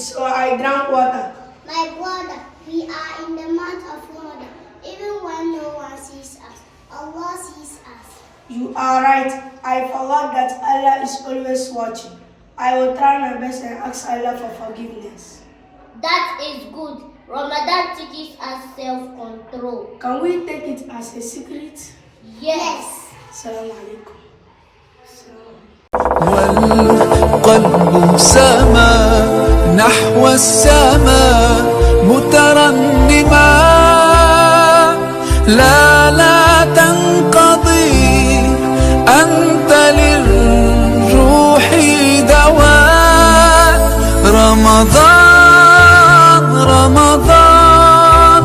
so I drank water. My brother, we are in the month of Ramadan. Even when no one sees us, Allah sees us. You are right. I forgot that Allah is always watching. I will try my best and ask Allah for forgiveness. That is good. Ramadan teaches us self-control. Can we take it as a secret? Yes. Assalamu alaikum. والقلب سما نحو السماء مترنما لا لا تنقضي أنت للروح دواء رمضان رمضان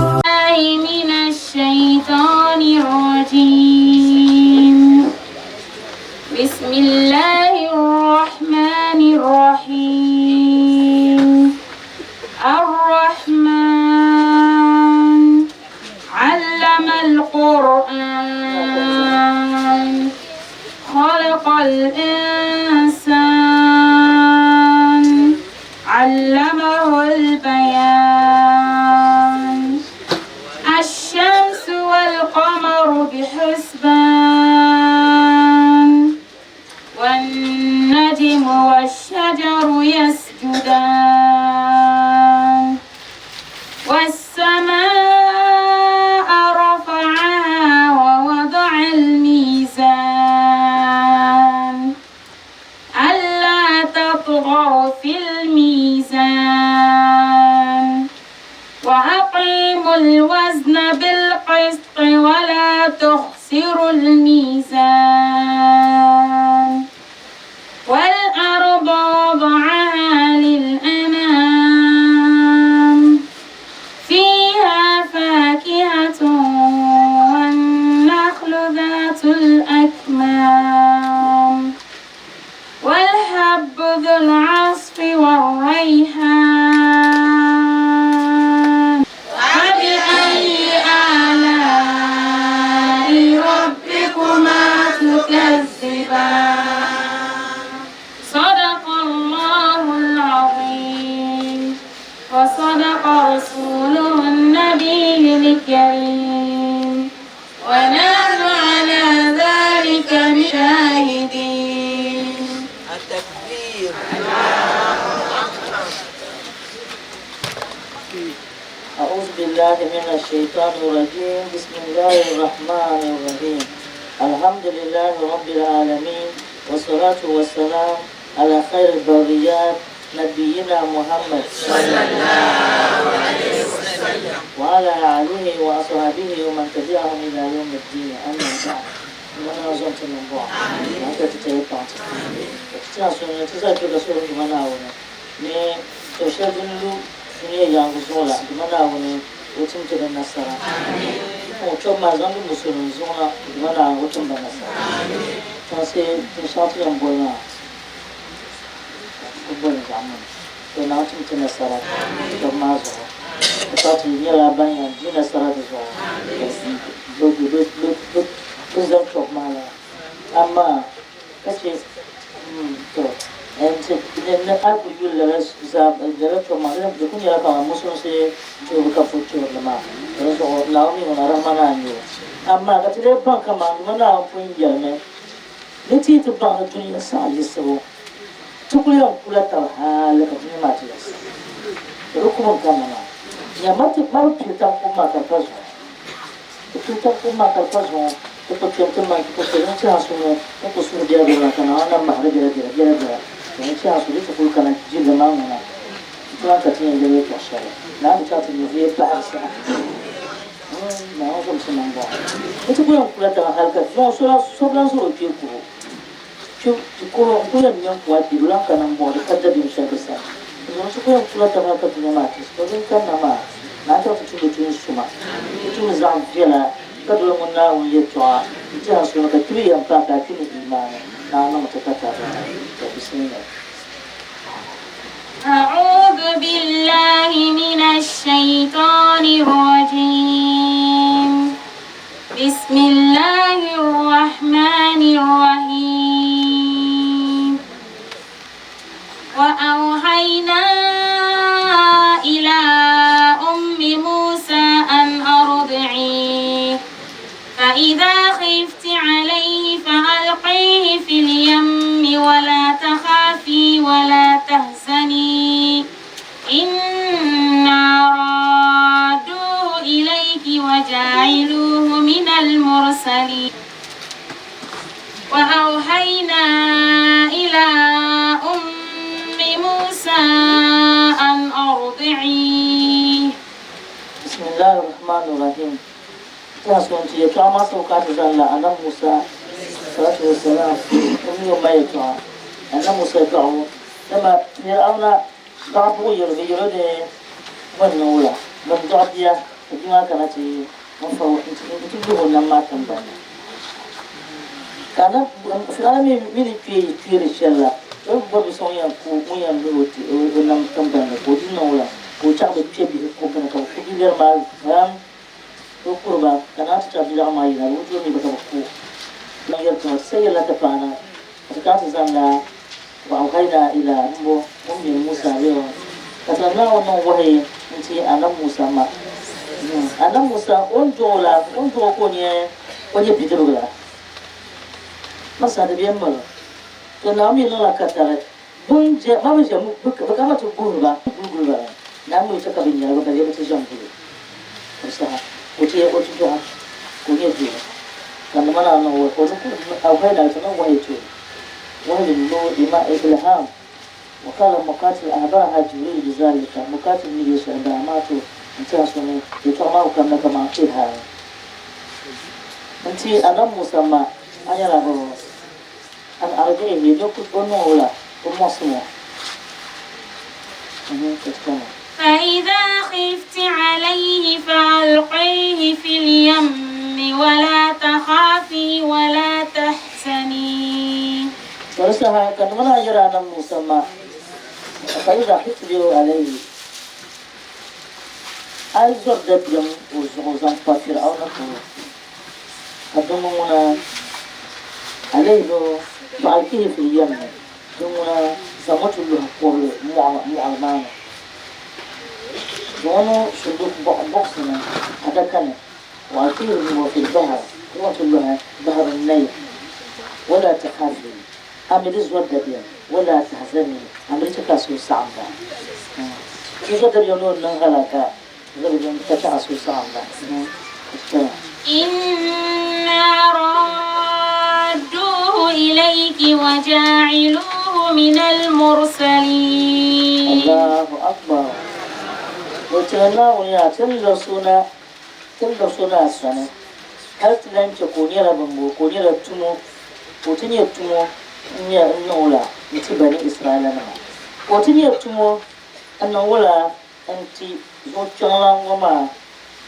من الشيطان الرجيم بسم الله الرحمن الرحيم الرحمن علم القرآن خلق الإنسان علمه البيان الشمس والقمر بحسبان والنجم والشجر يسجدان والسماء رفعها ووضع الميزان ألا تطغوا في الميزان وأقيموا الوزن بالقسط ولا تخسروا الميزان والأرض وضعها للأنام فيها فاكهة والنخل ذات الأكمام والحب ذو العصف والريحان فبأي آلاء ربكما تكذبان صدق الله العظيم وصدق رسوله النبي الكريم ونحن على ذلك من شاهدين التكبير أعوذ بالله من الشيطان الرجيم بسم الله الرحمن الرحيم الحمد لله رب العالمين والصلاة والسلام على خير البريات نبينا محمد صلى الله عليه وسلم وعلى آله وأصحابه ومن تبعهم إلى يوم الدين أما بعد mana zon ta nan ba na ka ta yi fata ta so ne ta zai ka so ni mana wani ne to shedun lu ne yang zola mana wani wucin ta da nasara o to ma zan lu musulun zola mana wucin da nasara ta sai ta shafi yan boya ko boya zaman to na wucin ta nasara to ma zo ta ta yi la ban yan ji nasara da zo do do do do do zan to mala amma kace to nti ne a ku yuli lala zaa lala tɔbu maa di ku nyɛla kaman musulinsi tuhibu ka fu tuhiri maa di zuɣu Naawuni mi ŋuna rahmana n-nyɛ o amaa ka ti lee baŋ kaman ŋɔ Naawuni pun yɛlimi ni ti yi ti baŋ ni dunia saɣi yiɣisibu ti kuli yɛn kula taba hali ka dunia maa ti yiɣisi di bi kum n-kanna maa nyama ti ma bi pili tam kum maa ka di pa zuɣu Ti pili tab kum maa ka di pa zuɣu ti ku kpɛm ti maŋ ti ku kpɛri n-chiha so ŋɔ ni ku suhi biɛla biɛla ka Naawuni na mahiri biɛla biɛla biɛla biɛla to n-chiha so di ti kuli kana jilli maa ŋuna n-ti lan ka ti yɛn yɛli yɛltɔɣ shɛli Naawuni chaŋ ti nyɛvuya pahi di saha Naawuni zomsi niŋ bɔŋɔ ni ti ku yɛn kula tiŋa hali ka zuŋɔ so lan so bi lan zɔr o kpee kubu kpe ti kuri n ku yɛn ŋme n-ku a kpe di lan kana m-bɔŋɔ di ka dabiɛm shɛli di sani. Dinzuɣu ti ku yɛn kula taba hal ka dunia maa ti to din kanna maa, naan chaŋ ti tumdi tuun suma, ti tumdi zaɣ viɛla ka doli ŋun Naawuni yɛtɔɣa n-ti a soli ka kpiri yɛm paai ka a kpi ni iimaani. Naawuni niŋmi ti ka tariga. Tɔ bisimila. أعوذ بالله من الشيطان الرجيم بسم الله الرحمن الرحيم وأوحينا وأوحينا إلى أم موسى أن أرضعيه. بسم الله الرحمن الرحيم. Tana so nti yɛltɔɣa maa sabu ka a ti zaŋ la Anabi Musa salatu wasalam o mi o ma yɛltɔɣa. Anabi Musa dɔɣibu dama Fir'auna baɣa buɣi yɛli bɛ yɛl o ni bɔni niŋ wula bɛn dɔɣi bia ka bia maa kana ti n fa o nti luhi o nam maa tiŋgbani ni. Ka Anabi Fir'auna mi ni kpe yi kpeeri shɛli la, o ni bɔri bi so ŋun yɛn ku ŋun yɛn luhi o nam tiŋgbani ni ka o di niŋ wula ka o chaɣ bɛ kpe bihi kubu ni ka bɛ ku biliɛri maa zaa. O kuri ba, ka naan ti chaɣ biliɛɣu maa yina, bɛ bi tooi mi ba ka bɛ ku lan yɛli tiŋa, Ti sa yɛlila ti paana, ka ti kana ti zaŋla wa awhaynaa ilaa m-bo ŋun mini Musa bee o, ka ti Naawuni niŋ wahayi n-ti Anabi Musa ma. Anabi Musa, o ni dɔɣ o la, o ni dɔɣ o ka o nyɛ bidibiga la, Masa di bɛ m-mali o. To Naawuni mi niŋla katari Bɛ ni ʒe, ma bi ʒe, bɛ kana ti guhiri ba, guli ba la, Naawuni mi chɛ ka bɛ nyari ba ka lee bi ti ʒe n-guli o saha, ka o ti o ti dɔɣi ka o nyɛ doo, ka nima naa niŋ o ni ku awuhai naa ti niŋ wahayi ti o, wahayi no ima ilham, wa qala muqatil ahbaraha Jibril bizalika, Muqatil ni yɛli shɛli m-bala amaa to n tɛha so ni yɛtɔɣa maa bi kamina kaman ilham n-ti Anabi Musa ma, a nyɛla bɛ An ardihi ni ku o niŋ o la o muɣisi ŋɔ. فإذا خفت عليه فألقيه في اليم ولا تخافي ولا تحزني. To di saha ka nima daa yɛri Anabi Musa ma, فإذا خفت عليه a yi zɔri dabiɛm o zuɣu zaŋ kpa Fir'auna polo. Ka din ŋuna alayhi fa'alqihi fil yammi, din ŋuna zaŋmi ti luhi kɔbili mɔɣili maa ni. Zaŋ o niŋ sunduk bɔɣisi ni, adaka ni, wa alqihi huwa fil bahr, ka zaŋ ti luhi bahr an-nayl. Wala takhafi, a mi di zɔri dabiɛm, wala tahzani, a mi di chɛ ka a suhu saɣim ba. Di zɔri dabiɛm ni o niŋ halaka. إنا رادوه إليك وجاعلوه من المرسلين. Allahu akbar. O tiri Naawuni yaa ti ni lɔri so na a sani, hal ti lan chɛ ka o nyɛla bɛmbɔŋɔ, ka o nyɛla tumo, ka o ti nyɛ tumo n-nyɛ n-niŋ o la n-ti Bani Israailanima, ka o ti nyɛ tumo n-niŋ o la Nti zuɣu kpiɔŋlan ŋɔ maa,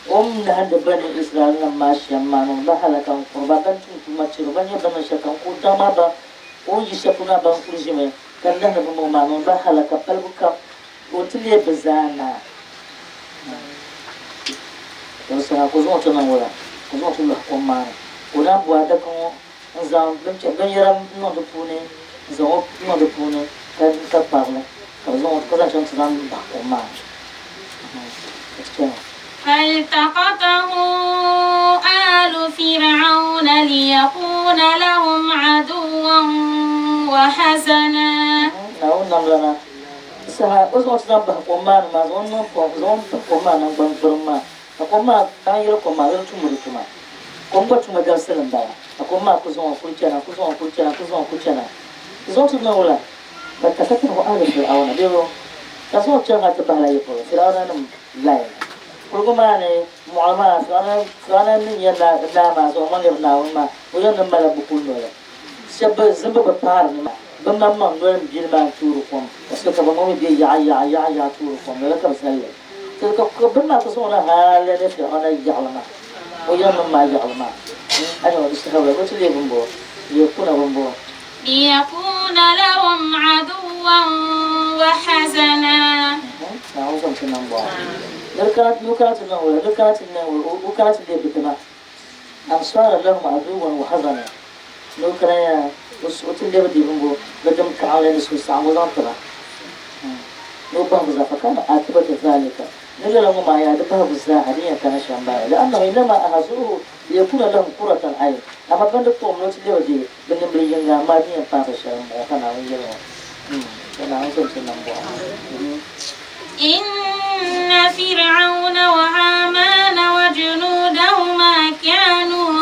o ni nahindi bani Izraɛlnim maa shɛm maa niŋ ba halaka n-kuri ba bɛn tum tuma chɛri ba nyɛ bɛ niŋ shɛlikam, ka o daŋ maa ba o ni yi shɛli polo maa ban kul ʒimi ka nahindi bɛmaŋ maa niŋ ba halaka palibu kam, ka o ti leei bɛ zaa naa. Ka di saha ka o zaŋ o ti niŋ wula? Ka o zaŋ o ti lɔhi kom maa ni, ka o naan bo adaka ŋɔ n-zaŋ binyɛra niŋ di puuni n-zaŋ o niŋ di puuni ka kpabi li ka bɛ zaŋ o ka zaŋ chaŋ ti zaŋ bahi kom maa ni ka ti chana. فالتقطه آل فرعون ليكون لهم عدوا وحزنا. Naawuni namlana di saha o zaŋ o ti zaŋ bahi kom maa ni maa zaŋ o niŋ kom zaŋ o bahi kom maa naŋgban gburiŋ maa ka kom maa ka n yɛli kom maa di tumdi di tuma. Kom gba tuma dabisili m-bala, ka kom maa ku zaŋ o kuli chana, ku zaŋ o kuli chana, ku zaŋ o kuli chana. Di zaŋ ti niŋ wula? Faltaqatahu aalu Fir'auna bee bɔ? Ka zaŋ o chaŋ hal ti bahila yi polo, Fir'aunanim layi ni. Kuligu maa ni, mɔɣili maa, Fir'auna, Fir'auna ni nyɛ naa maa zuɣu, ŋɔ lɛbi Naawuni maa, o yɛn ni malila bɛ kuli noli. Shɛba bɛ zimbu bi paari ni maa, bɛ maŋmaŋ noli m-bili maa n-toori kom, ka so ka bɛ ŋɔ mi be yaɣa yaɣa yaɣa yaɣa toori kom, lala ka bɛ zali li. Ti ka bini maa ku zaŋ o na hali ni Fir'auna yaɣili maa. O yiŋnim maa yaɣili maa, a nya o di saha wula, bɛ ti leei bɛmbɔŋɔ, liyakuna bɛmbɔŋɔ. Liyakuna lahum aduwan wa hazana. Naawuni zaŋ ti niŋ bɔŋɔ. Ni di kana, ni o kana ti niŋ wula, ni di kana ti niŋ wula, o kana ti leei bɛ dima. An sara lahum aduwan wa hazana. Ni o kana ya, o ti lebi di bɛmbɔŋɔ, bɛ dim kaɣinli ni suhusaɣiŋgu zaŋ ti ba. Ni o bahi bɛ zaa, fakana akibatu zalika. Ni lala ŋɔ maa yaa di bahigu zaaha din yɛn kana shɛm m-bala, li'annahu innama ahazuuhu liyakuna lahum qurrata ayn, amaa bɛn di kpuɣim ni o ti lebi di bɛ nimbili yiŋga, amaa din yɛn paai shɛli m-bɔŋɔ ka Naawuni yɛli ŋɔ, Ka Naawuni zaŋ ti nam bɔŋɔ. Inna Fir'auna wa Haamana wa junuudahuma kaanuu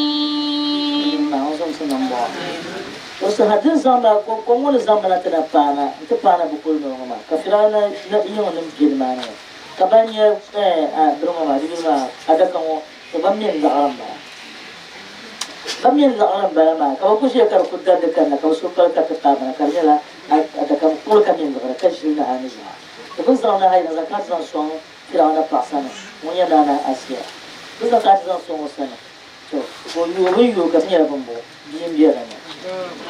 khaati'iin. Naawuni zaŋ ti nam. m-bɔŋɔ. O saha din zaŋ ba kom ŋɔ ni zaŋ ba na ti na paana nti paana bɛ kuli noli ŋɔ maa, ka Firawuna yiŋnim be nimaani ŋɔ, ka ban nyɛ bini ŋɔ maa, di yuli maa adaka ŋɔ, to ban mi n-liɣiri m-bala. Ban mi n-liɣiri m-bala maa, ka bɛ ku ʒiya ka di ku darigi kanna, ka bɛ suhu pali ka ti paai ba na, ka di nyɛla adaka kuli ka mi n-liɣiri ka ʒili ni hal ni zuɣu. To bɛ ni zaŋ na hal yini zaŋ kana ti zaŋ sɔŋ Firawuna paɣ sani ŋun nyɛ Naa Asiya. Bɛ zaŋ kana ti zaŋ sɔŋ o sani. To, ka o yooi bɛ ni yooi ka ti nyɛla bɛmbɔŋɔ, bia m-be di ni.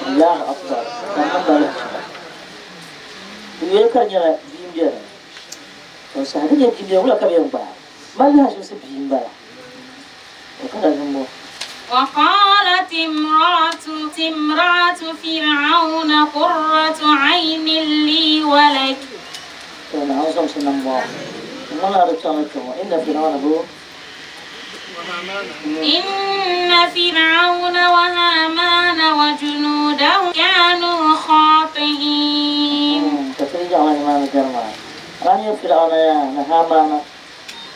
Allahu Akbar! Ka n niŋ ba lahiʒiba. Bɛ yooya ka di nyɛla bia m-be di ni. To, saha din nyɛ bia m-be di ni, wula ka bɛ yɛn gbaai? Mali lahiʒibisi bia m-bala. To, ka lahi niŋ o. وقالت امرأة فرعون قرة عين لي ولك. To, Naawuni zɔŋsi ni m-bɔŋɔ. Ŋuna di chaŋ kpe ŋɔ, inna Fir'auna bo. إن فرعون وهامان وجنودهما كانوا خاطئين. Ka ti di yaɣa nimaani gari maa. A nya Fir'auna yaa ni Haamaana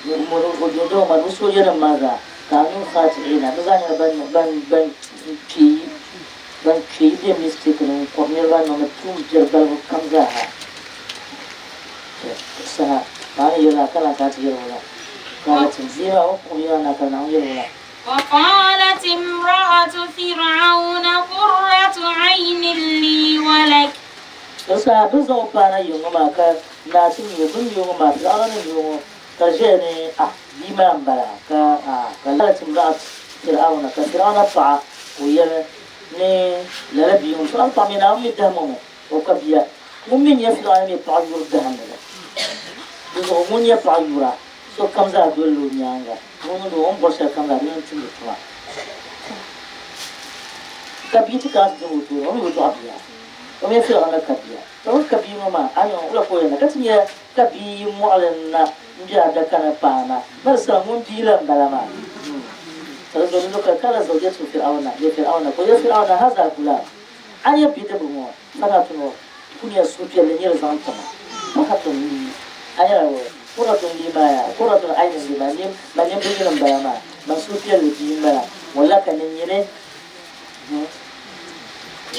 ni وجنودهما ni bɛ soojanim maa zaa كانوا خاطئين bɛ zaa nyɛla ban ban ban kpeei ban kpeei bɛ mistake ni n-kɔri niriba niŋdi tuun biɛri balibu kam zaaha. To saha ka a ni yɛli a ka lan kana ti yɛli wula? Ka ti bia maa o ni kpuɣi bia maa na ka Naawuni yɛli wula? وقالت امرأة فرعون قرة عين لي ولك. Di saha bɛ ni zaŋ o paana yiŋ ŋɔ maa ka naa ti mi o, bɛ ni mi o ŋɔ maa, Fir'auna ni mi o ŋɔ, ka di ʒiɛya ni, Ah, bia maa m-bala, ka ah, ka قالت امرأة فرعون, ka Fir'auna paɣa ka o yɛli ni lala bia ŋɔ, Fir'auna paɣa mi Naawuni mi dahim o mi, o ka bia. Ŋun mi nyɛ Fir'auna mi paɣa yuri dahimdi li. Di zuɣu ŋun nyɛ paɣa yura, sokam zaa dolila o nyaaŋa. Ŋun niŋdi o ni bɔri shɛlikam zaa, dina n-tumdi tuma. Ka bia ti kana ti dim o tooni, o mi bi dɔɣi bia. O mini Firawuna ka bia. Ka o ni ka bia ŋɔ maa, a ni wula ka o yɛn niŋ? Ka ti nya ka bia yi mɔɣili ni na m-be adaka ni paai na, mali sani ŋun bia la m-bala maa. Ka di zuɣu ni ka kala zawjatu Firawuna, li Firawuna, ka o yɛli Firawuna, Haza gulam, a ni nyɛ bidibga ŋɔ, fanatun o kul nyɛ suhupiɛlli nir zaŋ ti ma. Fakatun li, a nyɛla o kuratun li maa yaa, kuratun aynin li maa, man nimbinyini m-bala maa, man suhupiɛlli bia m-bala, wa laka ni nyini.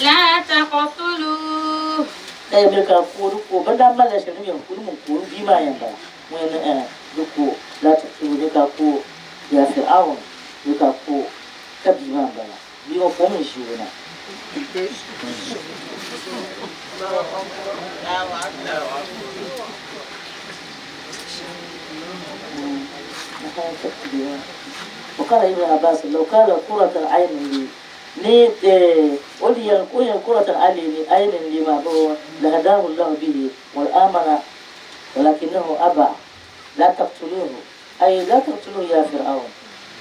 La taqtuluuh. Ka yɛ miri ka ku o, di ku o. Bɛ ni daa malila shɛli din yɛn ku di mini ku o, bia maa yɛn bala, ŋun yɛn niŋ ɛɛh, di ku o. La taqtuluuh, ni ka ku o, ya Fir'aun, ni ka ku o, ka bia maa m-bala. Bia ŋɔ kom n-ʒi o na. وقال ابن عباس لو قال قرة عين لي ni o di yɛli o yɛli قرة عين لي maa bɔ لهداه الله به وآمن ولكنه أبى لا تقتلوه أي لا تقتلوه يا فرعون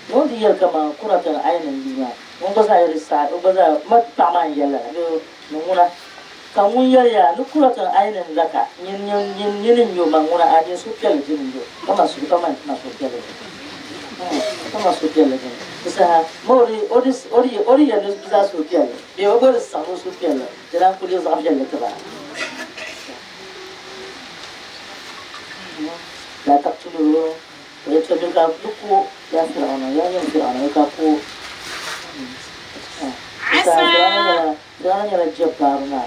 ni o di yɛli kaman قرة عين لي maa ŋun gba zaa yɛli saɣi o gba zaa ma paɣa maa n-yɛli lala bee ni ŋuna ka ŋun yɛli yaa ni قرة عين لك nyini n-nyɛ o ma ŋuna a nyini suhupiɛlli dini n-do kaman suhu kaman ma suhupiɛlli dini kaman suhupiɛlli dini di saha ma o di o di o di o di yɛli ni bɛ zaa suhupiɛlli bee o gba di saɣim o suhupiɛlli di naan kuli zaɣ viɛlli ti ba لا تقتلوه ويتبع ka di ku o يا فرعون yaa nyini Fir'auna ka ku o عسى Fir'auna nyɛla jɛbbaaru naa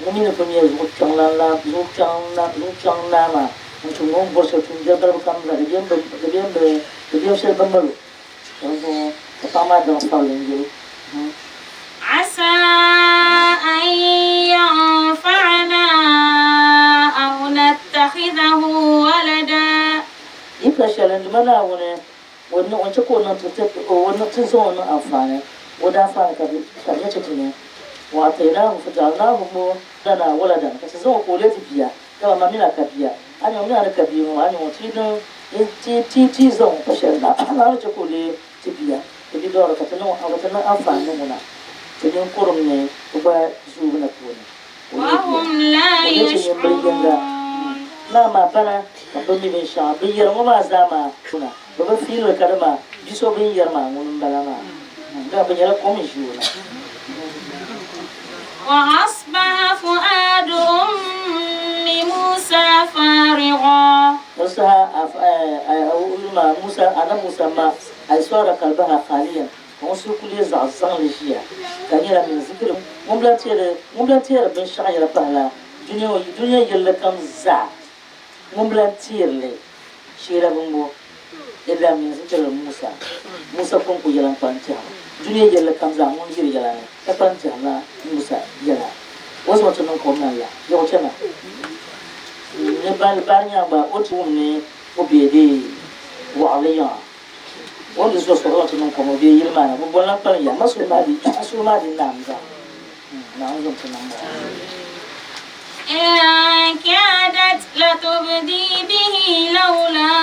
ŋun mi ni pun nyɛ zuɣukpiɔŋlan la zuɣukpiɔŋ naa maa n-tum o ni bɔri shɛli tuumbiɛri balibu kam zaa di bem shɛli bi mali o ka di zuɣu ka paɣa maa daŋ fabili n-yɛl o. عسى أن ينفعنا أو نتخذه ولدا. Yi pa shɛli n Duuma Naawuni o ni o ni chɛ ka o niŋ ti ti o ni ti zaŋ o niŋ anfaani o daanfaani ka di ka di nyɛ ti dini وأعطيناه فجعلناه لنا ولدا ka ti zaŋ o ka o leei ti bia dama ma mini a ka bia a ni o mini a ni ka bia ŋɔ a ni o ti niŋ ti ti ti zaŋ o pa shɛli na Naawuni chɛ ka o leei ti bia ti bidɔɣiri ka ti niŋ ka ti niŋ anfaani ni ŋuna ti ninkurim ni o gba zuubu na puuni o leei bia وهم لا o leei ti nimbili yinga يشعرون. Naa maa bana ka bɛ mi binshɛŋa bɛ yɛri ŋɔ maa zaa maa kuna bɛ bi fiili ka di maa bi so bɛ ni yɛri maa ŋuni m-bala maa dama bɛ nyɛla kom n-ʒi o na. وأصبح فؤاد أم موسى فارغا. Di saha Musa, Annabi Musa ma أي صار قلبها خاليا. Ka ŋun suhu kul leei zaɣ zaŋli ʒiya, ka di nyɛla min zikiri ŋun bi lan teeri ŋun bi lan teeri binshɛɣu yɛla pahila dunia ŋɔ dunia yilli kam zaa ŋun bi lan teeri li sheela bimbo illa min zikiri Musa. Musa kɔŋko yɛla n-kpalim tɛhiri dunia yilli kam zaa ŋun yiri yɛla ni ka kpalim tɛhirila Musa yɛla. O zaŋ ti niŋ kom na n-la yaɣu chana ni bari nyaaŋa o ti wum ni o be bee wɔɣili yiŋa. O ni zo sɔɣi ti niŋ kom o bee yili maa ni, bɛ boli lan kpalim ya, ma suhu maa di, a suhu maa di naam zaa. Naawuni zom ti niŋ maa. إن كادت لتبدي به لولا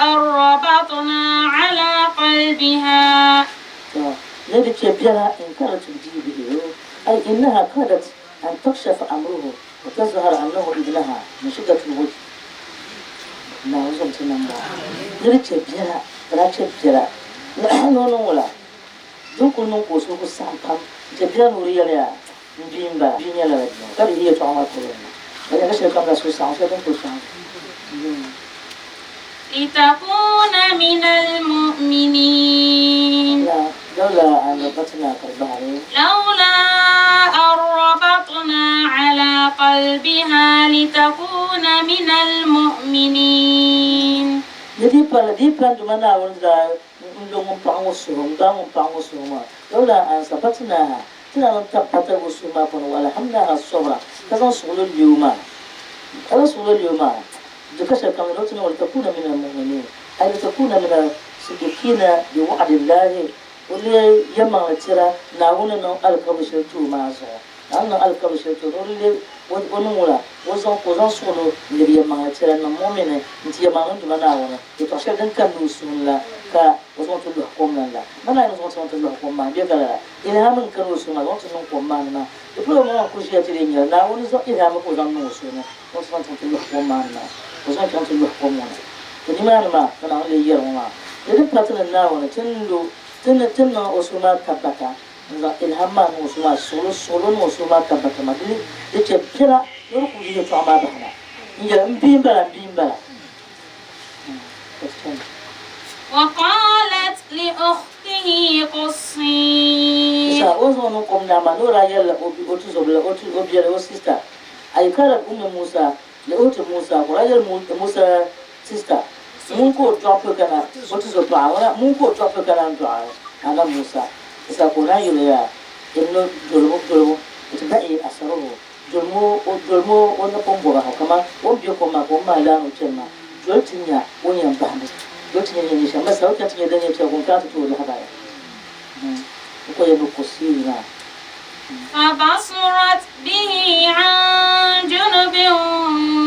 أن ربطنا على قلبها. To, ni di chɛ biɛla in kadat tubdi bihi, ay innaha kadat an takshafa amruhu wa tazhara annahu ibnaha min shiddatil wajh. Naawuni zom ti niŋ maa. Ni di chɛ biɛla, ka daa chɛ biɛla ni o niŋ wula, din kul niŋ ka o suhu ku saɣim pam n-chɛ biɛla ni o di yɛli ya, N bia m-bala, bia nyɛla lala bia ŋɔ, ka di yi yɛtɔɣa maa polo ni na, ka nyɛ ka shɛli kam zaa suhu saɣim shɛli din kul saɣim. لتكون من المؤمنين. لولا أن ربطنا قلبها. لولا أن ربطنا على قلبها لتكون من المؤمنين. Ni di pa di pa Duuma Naawuni daa n-lo ŋun paɣ ŋɔ suhu, n-gbaai ŋun paɣ ŋɔ suhu maa. لولا أن ربطناها Ti naan tabbata o suhu maa puuni, وألهمناها الصبر, ka zaŋ suɣulo leei o maa, ka zaŋ suɣulo leei o maa, di ka shɛli kam ni o ti niŋ لتكون من المؤمنين أي لتكون من الصديقين بوعد الله o leei yɛlimaŋli tira Naawuni niŋ alikauli shɛli ti o maa zuɣu. Naawuni niŋ alikauli shɛli ti o ni o leei o niŋ wula? O zaŋ ka o zaŋ suɣulo lebi yɛlimaŋli tira n-niŋ mumini nti yɛlimaŋli Duuma Naawuni yɛtɔɣ shɛli din kani ni o suhu ni la, ka o zaŋ ti lɔhi kom ni la. Mana ni zaŋ ti ti lɔhi kom maa ni bɛ ka lala ilham n-kani o suhu maa zaŋ ti niŋ kom maa ni maa. Di polo maa kuli ʒiya ti lee nyɛla Naawuni zaŋ ilham ka o zaŋ niŋ o suhu ni zaŋ ti zaŋ chaŋ ti lɔhi kom maa ni maa. Ka o zaŋ chaŋ ti lɔhi kom ŋɔ ni. To nimaani maa ka Naawuni lee yɛri ŋɔ maa, Di din pa ti ni Naawuni ti ni lo ti ni ti niŋ o suhu maa tabbata n-zaŋ ilham maa niŋ o suhu maa suɣilo suɣilo niŋ o suhu maa tabbata maa di di chɛ biɛla ni o di kuli yihi yɛtɔɣa maa bahina n-yɛli, M bia m-bala, m bia m-bala. وقالت لأخته قصيه. Sa o ni zaŋ o niŋ kom ni maa ni o daa yɛlila o tuzobila o biɛli o sista ay kalat ummi Musa li ukhti Musa ka o daa yɛli Musa sista ŋun ka o dɔɣi pili ka na o tuzo paɣa ŋuna ŋun ka o dɔɣi pili ka naan dɔɣi Anabi Musa sa ka o naan yɛli ya inno dolibu dolibu itba'i asarahu Dolimi o, dolimi o napɔŋ bɔba ha kaman o ni be kom maa ka o ni maai laani o chani maa. Doli ti nya o ni yɛn bahindi. Doli ti nya ni yɛn nyɛ shɛm. Masalan, o chani ti nya din yɛn chɛ ka o kana ti ti o lahabaya. O ko yɛn bi ku siiri maa. فبصرت به عن جنب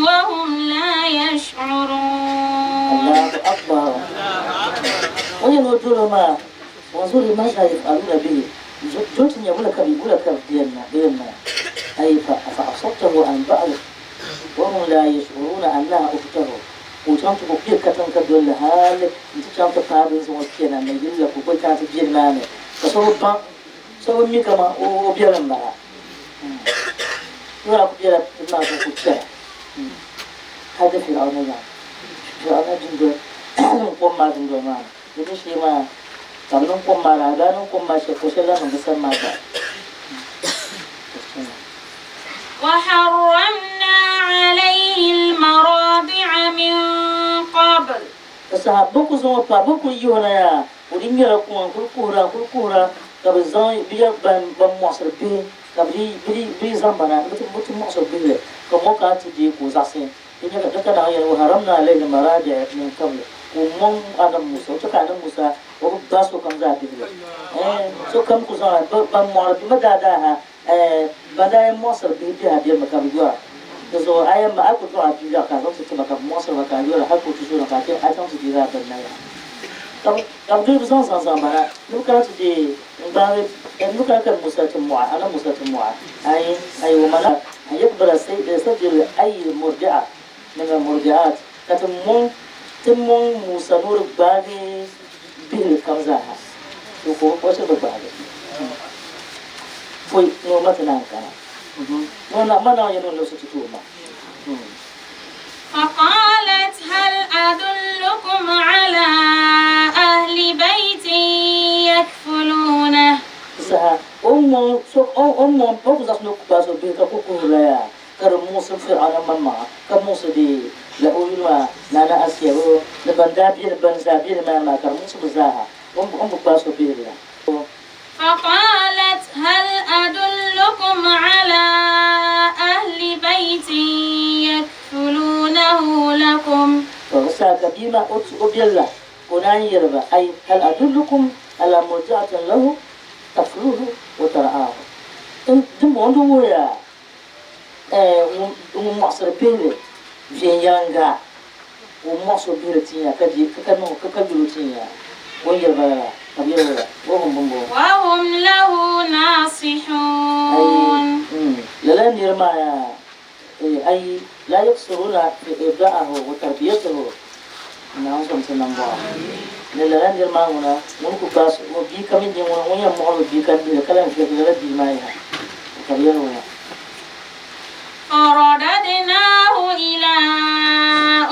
وهم لا يشعرون. Allahu Akbar. O ni yɛn o doli o maa, Wanzuri maza yaf'aluna bihi, doli ti nya wula ka bɛ wula ka bɛ yɛn niŋ, ay fa absartahu an ba'd wa hum la yash'uruna annaha ukhtahu, ka o chaŋ ti ku kpe katiŋ ka doli li hali nti chaŋ ti paai bɛ ni zaŋ o kpe na ni yili la ka o gba kana ti be nimaani ka so bi baŋ so bi mi kaman o biɛli m-bala. O daa ku bela tiŋ maa ka ku kpɛra hali ti Firawuna yaŋ Firawuna dundoli ni kom maa dundoli maa ni. Di mi shee maa ka bɛ niŋ kom maa daa daa niŋ kom maa shɛli ko shɛli lahi niŋ di sani maa gba. وحرمنا عليه المراضع من قبل. Di saha bɛ ku zaŋ o paai, bɛ ku yihi o na yaa, o di ŋmɛrila kuŋa n-kul kuhira n-kul kuhira, ka bɛ zaŋ bɛ ya ban mɔɣisiri bihi, ka bɛ di zaŋ ba na ni bɛ ti mɔɣisi o bihi li, ka ŋɔ kana ti deei ka o zaɣisi. Di nyɛ ka Naawuni yɛli, Waharamna alayhi al-maradi'a min qabl, ka o mɔŋ Anabi Musa, o chɛ ka Anabi Musa o bi gbaai sokam zaa bihili. Ɛɛn, sokam ku zaŋ a ban mɔɣiri bihi mi daadaa ha, ɛɛn, ban daa yɛn mɔɣisiri bihi biha bemi ka bɛ yɔra. Di zuɣu a yɛn ma a ku dɔɣi a bia lɔɣu ka a zaŋ ti ti ma ka bɛ mɔɣisiri ba ka a yɔra hal ka o ti zooi na ka a chaŋ ti deegi a bini na yaha. Ka bɛ doli bɛ zaŋ zaŋ zaŋ ba na ni bɛ kana ti deei n-gbaagi, ni bɛ kana ka Musa ti mɔɣi, Anabi Musa ti mɔɣi. Ayi, ayi, wa mana an yaqbala sajil ayi murdi'a min al-murdi'at, ka ti mɔŋ, ti mɔŋ Musa ni o di gbaagi bihili kam zaaha, to ka o shiri bi gbaagi. Pɔi ni o ma ti naan kana. Ma Naawuni yɛli ni o labisi ti ti o ma. فقالت هل أدلكم على أهل بيت يكفلونه. Saha o ni ŋɔŋ so o ni ŋɔŋ o ku zaɣisi ni o ku gbaai so bihi ka ku kuhirila yaa ka di muɣisi Fir'auna maŋmaŋa ka muɣisi di la o yuli maa Nana Asiya o ni ban daa be ni ban zaa be nimaani maa ka di muɣisi bɛ zaaha o ni bi gbaai so bihi la. فقالت هل أدلكم على أهل بيت يكفلونه لكم. To di saha ka bia maa o o biɛlila ka o naan yɛli ba, Ay hal adullukum ala murdi'atin lahu takfuluhu wa tar'ahu. Dimbɔŋɔ di wuhiya ŋun mɔɣisiri bihili viɛnyɛliŋga, ka o mɔɣis o bihili tin ya ka ka yul o tin ya. O ni yɛli ba lala, ka bɛ yɛli o, Wahum bɔmbɔŋɔ. Wahum lahu naasihun. Lala nir maa yaa Ay laa yaksuruna fi irdaahu wa tarbiyatihi, Naawuni zom ti nambɔɣu. Ni lala nir maa ŋuna, ŋun ku gbaai o bia ka mi nyɛ ŋuna ŋun yɛn mɔɣili o bia ka bihili ka lan viɛgi lala bia maa yaha, ka bɛ yɛli o ya. Faradadnahu ila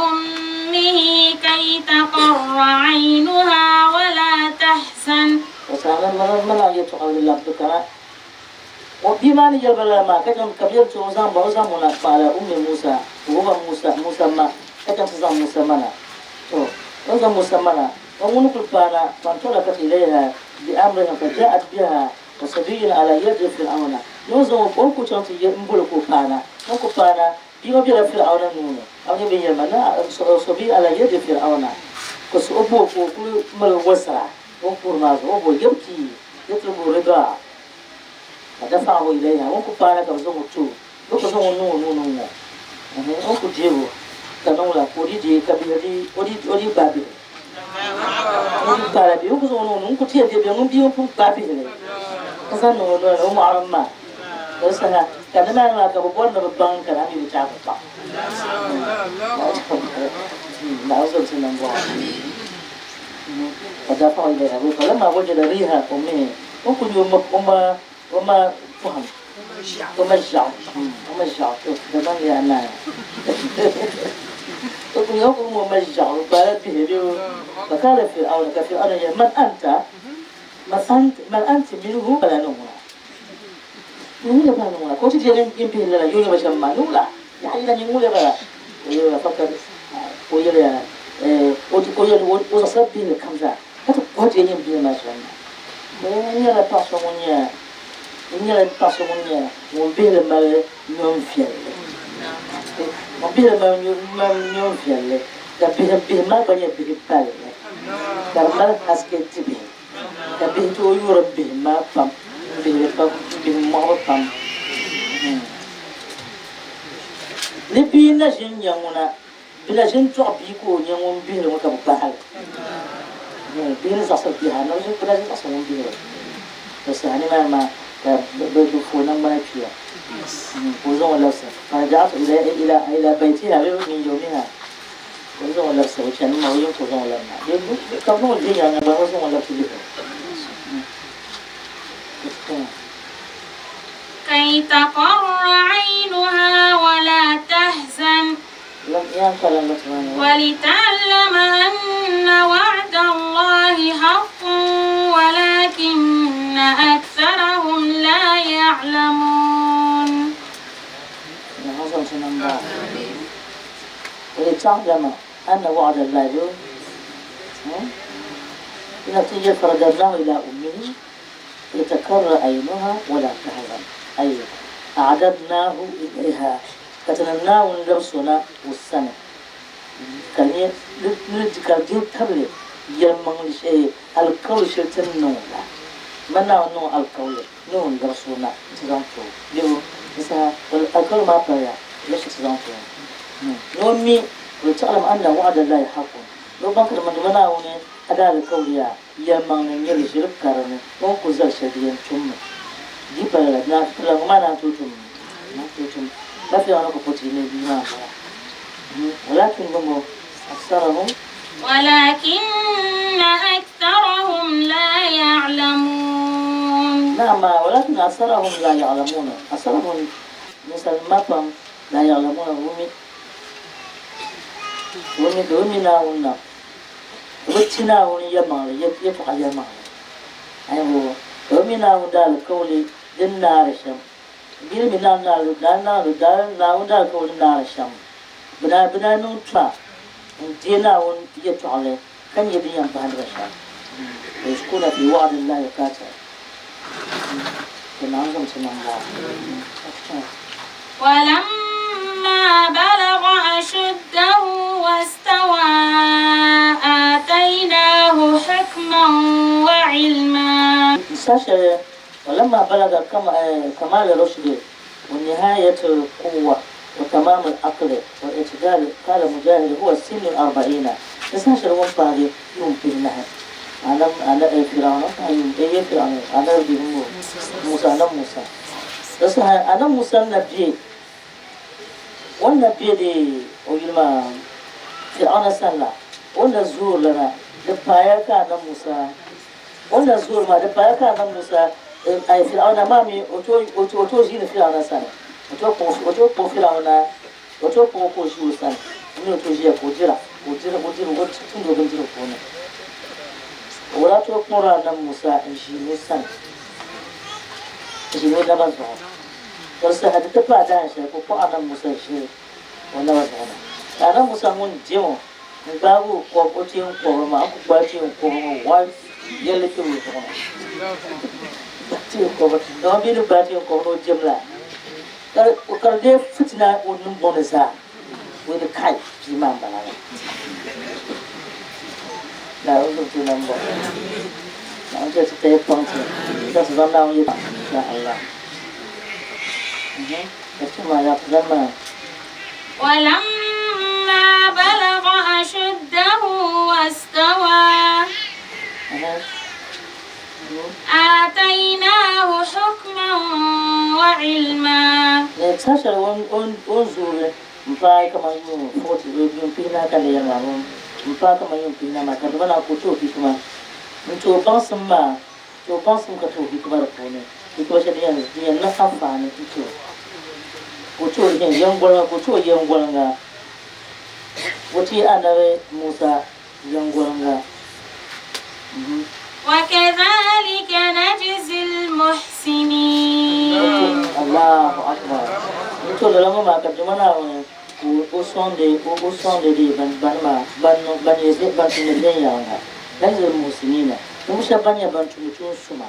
ummihi kay taqarra aynuha wa laa tahzan. Ka saha mana yɛtɔɣa li labbi kana O bia maa ni yɛli ba lala maa, ka chaŋ ka bɛ yɛli ti o zaŋ ba o zaŋ ŋuna kpaɣila Ummi Musa, o ba Musa, Musa ma, ka chaŋ ti zaŋ Musa ma na. To, o ni zaŋ Musa ma na, o ŋuni kuli paai na, fantalakat ilayha bi amrihim fa ja'at biha wa sabiyyun ala yadi Fir'auna. Ni o zaŋ o, o ni kuli chaŋ ti yɛ m-boli ka o paai na, o ni kuli paai na, bia ŋɔ bela Fir'auna nuu ni, a bi nya bɛ ni yɛli ma ni sabiyyun ala yadi Fir'auna, ka o bo ka o kuli mali wasira o ni kuhiri maa zuɣu, o bo yabki yatlubu ridaa. Ka dafa'ahu ilayha, o ni ku paai na ka bɛ zaŋ o ti o, bɛ ku zaŋ o niŋ o nuu ni ŋ-ŋɔ, ɛhɛn, o ni ku deeg o ka niŋ la, ka o di deei ka bihi di, o di, o di gbaai bihi. O di gbaai la bihi, o ni ku zaŋ o niŋ o nuu ni, n ku ti yɛn deei bɛ ŋun bia ŋun pun gbaai bihi li ka zaŋ niŋ o noli ni, o mɔɣirim maa. Ka di saha ka nimaani maa ka bɛ bɔri ni bɛ baŋ ka daa mi bi chaai bɛ paɣa. Naawuni zom ti nambɔɣu. Ka dafa'ahu ilayha, falamma wajada riha ummihi. O ku nya o ma o ma pɔhim, o ma ʒiɛɣu, o ma ʒiɛɣu, to Dagbaŋ yaa naai. O ku nya o ku o ma ʒiɛɣu, o gbaala bihi bee o. Faqaala Fir'auna, ka Fir'auna yɛli, Man anta? Man ant, man anti minhu? Pala ni ŋuna. Ni ŋuna pala ni ŋuna. Ka o ti deei n bihi lala, yi o nya ba shɛm maa, ni wula? Yaha yi na nyɛ ŋuna bala? Ka o yɛli ba, Faqad, ka o yɛli ya, o ti, ka o yɛli o zaɣisila bihili kam zaa. Ka ti kɔhi deei nyin bihi maa shɛm maa. N nyɛla paɣ so ŋun nyɛ n nyɛla paɣ so ŋun nyɛ ŋun bihili mali nyom viɛlli. Ŋun bihili mali nyom viɛlli, ka bihi bihi maa gba nyɛ bihi balli, ka di mali haske ti bihi, ka bihi tooi yuri bihi maa pam, m bihili pam, m bihi mɔɣibu pam. Ni bia na ʒi n-nya ŋuna Bɛ na ʒini dɔɣi bia ka o nyɛ ŋun bihili ŋɔ ka bɛ gbahi li. Bihi ni zaɣisiri bihi a, bɛ na ʒini zaɣisiri ŋun bihili. Di saha nimaani maa ka bɛ fooi naŋgbana kpiya ka o zaŋ o labisi. Faraja'atu ila baytiha min yawmiha ka o zaŋ o labisi o chani maa o yiŋ ka o zaŋ o labina. Ka bɛ zaŋ o lihi nyaaŋa gba ka o zaŋ o labisi lihi o. Kay taqarra aynuha wa la tahzan. ولتعلم أن وعد الله حق ولكن أكثرهم لا يعلمون. ولتعلم أن وعد الله نتيجة فرددناه إلى أمه لتكر عينها ولا تحزن أي أعددناه إليها Ka ti ni Naawuni labis o na o sani, ka di nyɛ ni ka di dihi tabili yɛlimaŋli shɛli, alikauli shɛli ti ni niŋ o la. Man Naawuni niŋ o alikauli ni o ni labis o na nti zaŋ ti o bɛ di saha alikauli maa paliya labis ti zaŋ ti o. Ni o mi, Walitalam anna wa'ada Allahi haqqun, ni o baŋ ka di man Naawuni daalikauli yaa yɛlimaŋli n-nyɛ li ʒiri karili o ni kul zali shɛli di yɛn tummi. Di pa lala, di naan ŋɔ maa naan tooi tummi? Di naan tooi tum. Ba Firawuna ku po ti ni bia maa m-bala. Walakin bɔmbɔ aksarahum. Walakinna aktharahum laa ya'lamuun. Naam, amaa walakinna aksarahum laa ya'lamuun. Aksarahum, ninsalinima maa pam, laa ya'lamuuna, bɛ bi mi. Bɛ bi mi, bɛ bi mi Naawuni na. Bɛ bi ti Naawuni yɛlimaŋli yɛtɔɣa yɛlimaŋli. Ayibu, bɛ bi mi. mi Naawuni daalikauli din naari shɛm. Bɛ ni mi Naawuni daalikauli naari shɛm, bɛ daa niŋ tuma n-deei Naawuni yɛtɔɣili ka nya din yɛn bahindi ba shɛm. Wayashkuuna fi wa'di Llahi kata. Ka Naawuni zaŋ ti niŋ maa. ولما بلغ أشده واستوى آتيناه حكما وعلما. Saha shɛli ولما بلغ كمال الرشد ونهاية القوة وتمام العقل والاعتدال قال مجاهد هو سن 40. Saha shɛli ŋun paagi yuun 40 ana Fir'auna Fir'auna ana Musa ana Musa saha ana Musa na bɛ wannan bɛ de o yuli maa Fir'auna sani la o na zoori la na di paaya ka ana Musa o na zoori maa di paaya ka ana Musa ai Fir'auna maa mi o tooi ʒiini Fir'auna sani o tooi kpuɣi Fir'auna o tooi kpuɣi ka o ʒi o sani o mi o tooi ʒiya ka o dira ka o dira o dira o tumdi o bindirigu puuni o daa tooi kpuɣiri ana Musa n ʒiini o sani n ʒiini o naba zuɣu ka di saha di ti paai dahin shɛli ka o kpuɣi ana Musa ʒili o naba zuɣu na ka ana Musa ŋun dim o n gbaagi o kɔb o teen kɔbiri maa n ku gbaai teen kɔbiri ŋɔ wai yɛlli kpɛbi o zuɣu ni teen kɔbiri dama bɛ ni gbaai teen kɔbiri ni o dim la ka di dee fitina o niŋgbuŋ ni zaa o ni kai bia maa m-bala la Naawuni zaŋ ti nam bɔŋɔ Naawuni chɛ ti tayi kpaŋ ti ka ti zaŋ Naawuni yɛtɔɣa insha Allah ka ti maa yaa ti zaŋ maa. ولما بلغ أشده واستوى آتيناه حكما وعلما. Saha shɛli o ni zoori m-paai kaman yuun 40 yuun 40 ka di yɛli maa m-paai kaman yuun 40 maa ka di ba naan ka o ti o hikima n-ti o baŋsim maa ti o baŋsim ka ti o hikima di puuni hikima shɛli din yɛn niŋ anfaani n-ti o ka o ti o yɛŋgoliŋga ka o ti o yɛŋgoliŋga o ti Anabi Musa yɛŋgoliŋga. وكذلك نجزي المحسنين. Allahu akbar. N to lala ŋɔ maa ka Duuma Naawuni ka o sɔŋdi o sɔŋdi di ban ban maa ban niŋ ban nyɛ ban tumdi viɛnyɛliŋga. Najzi al-muhsinina. Ninvuɣ shɛba ban nyɛ ban tumdi tuun suma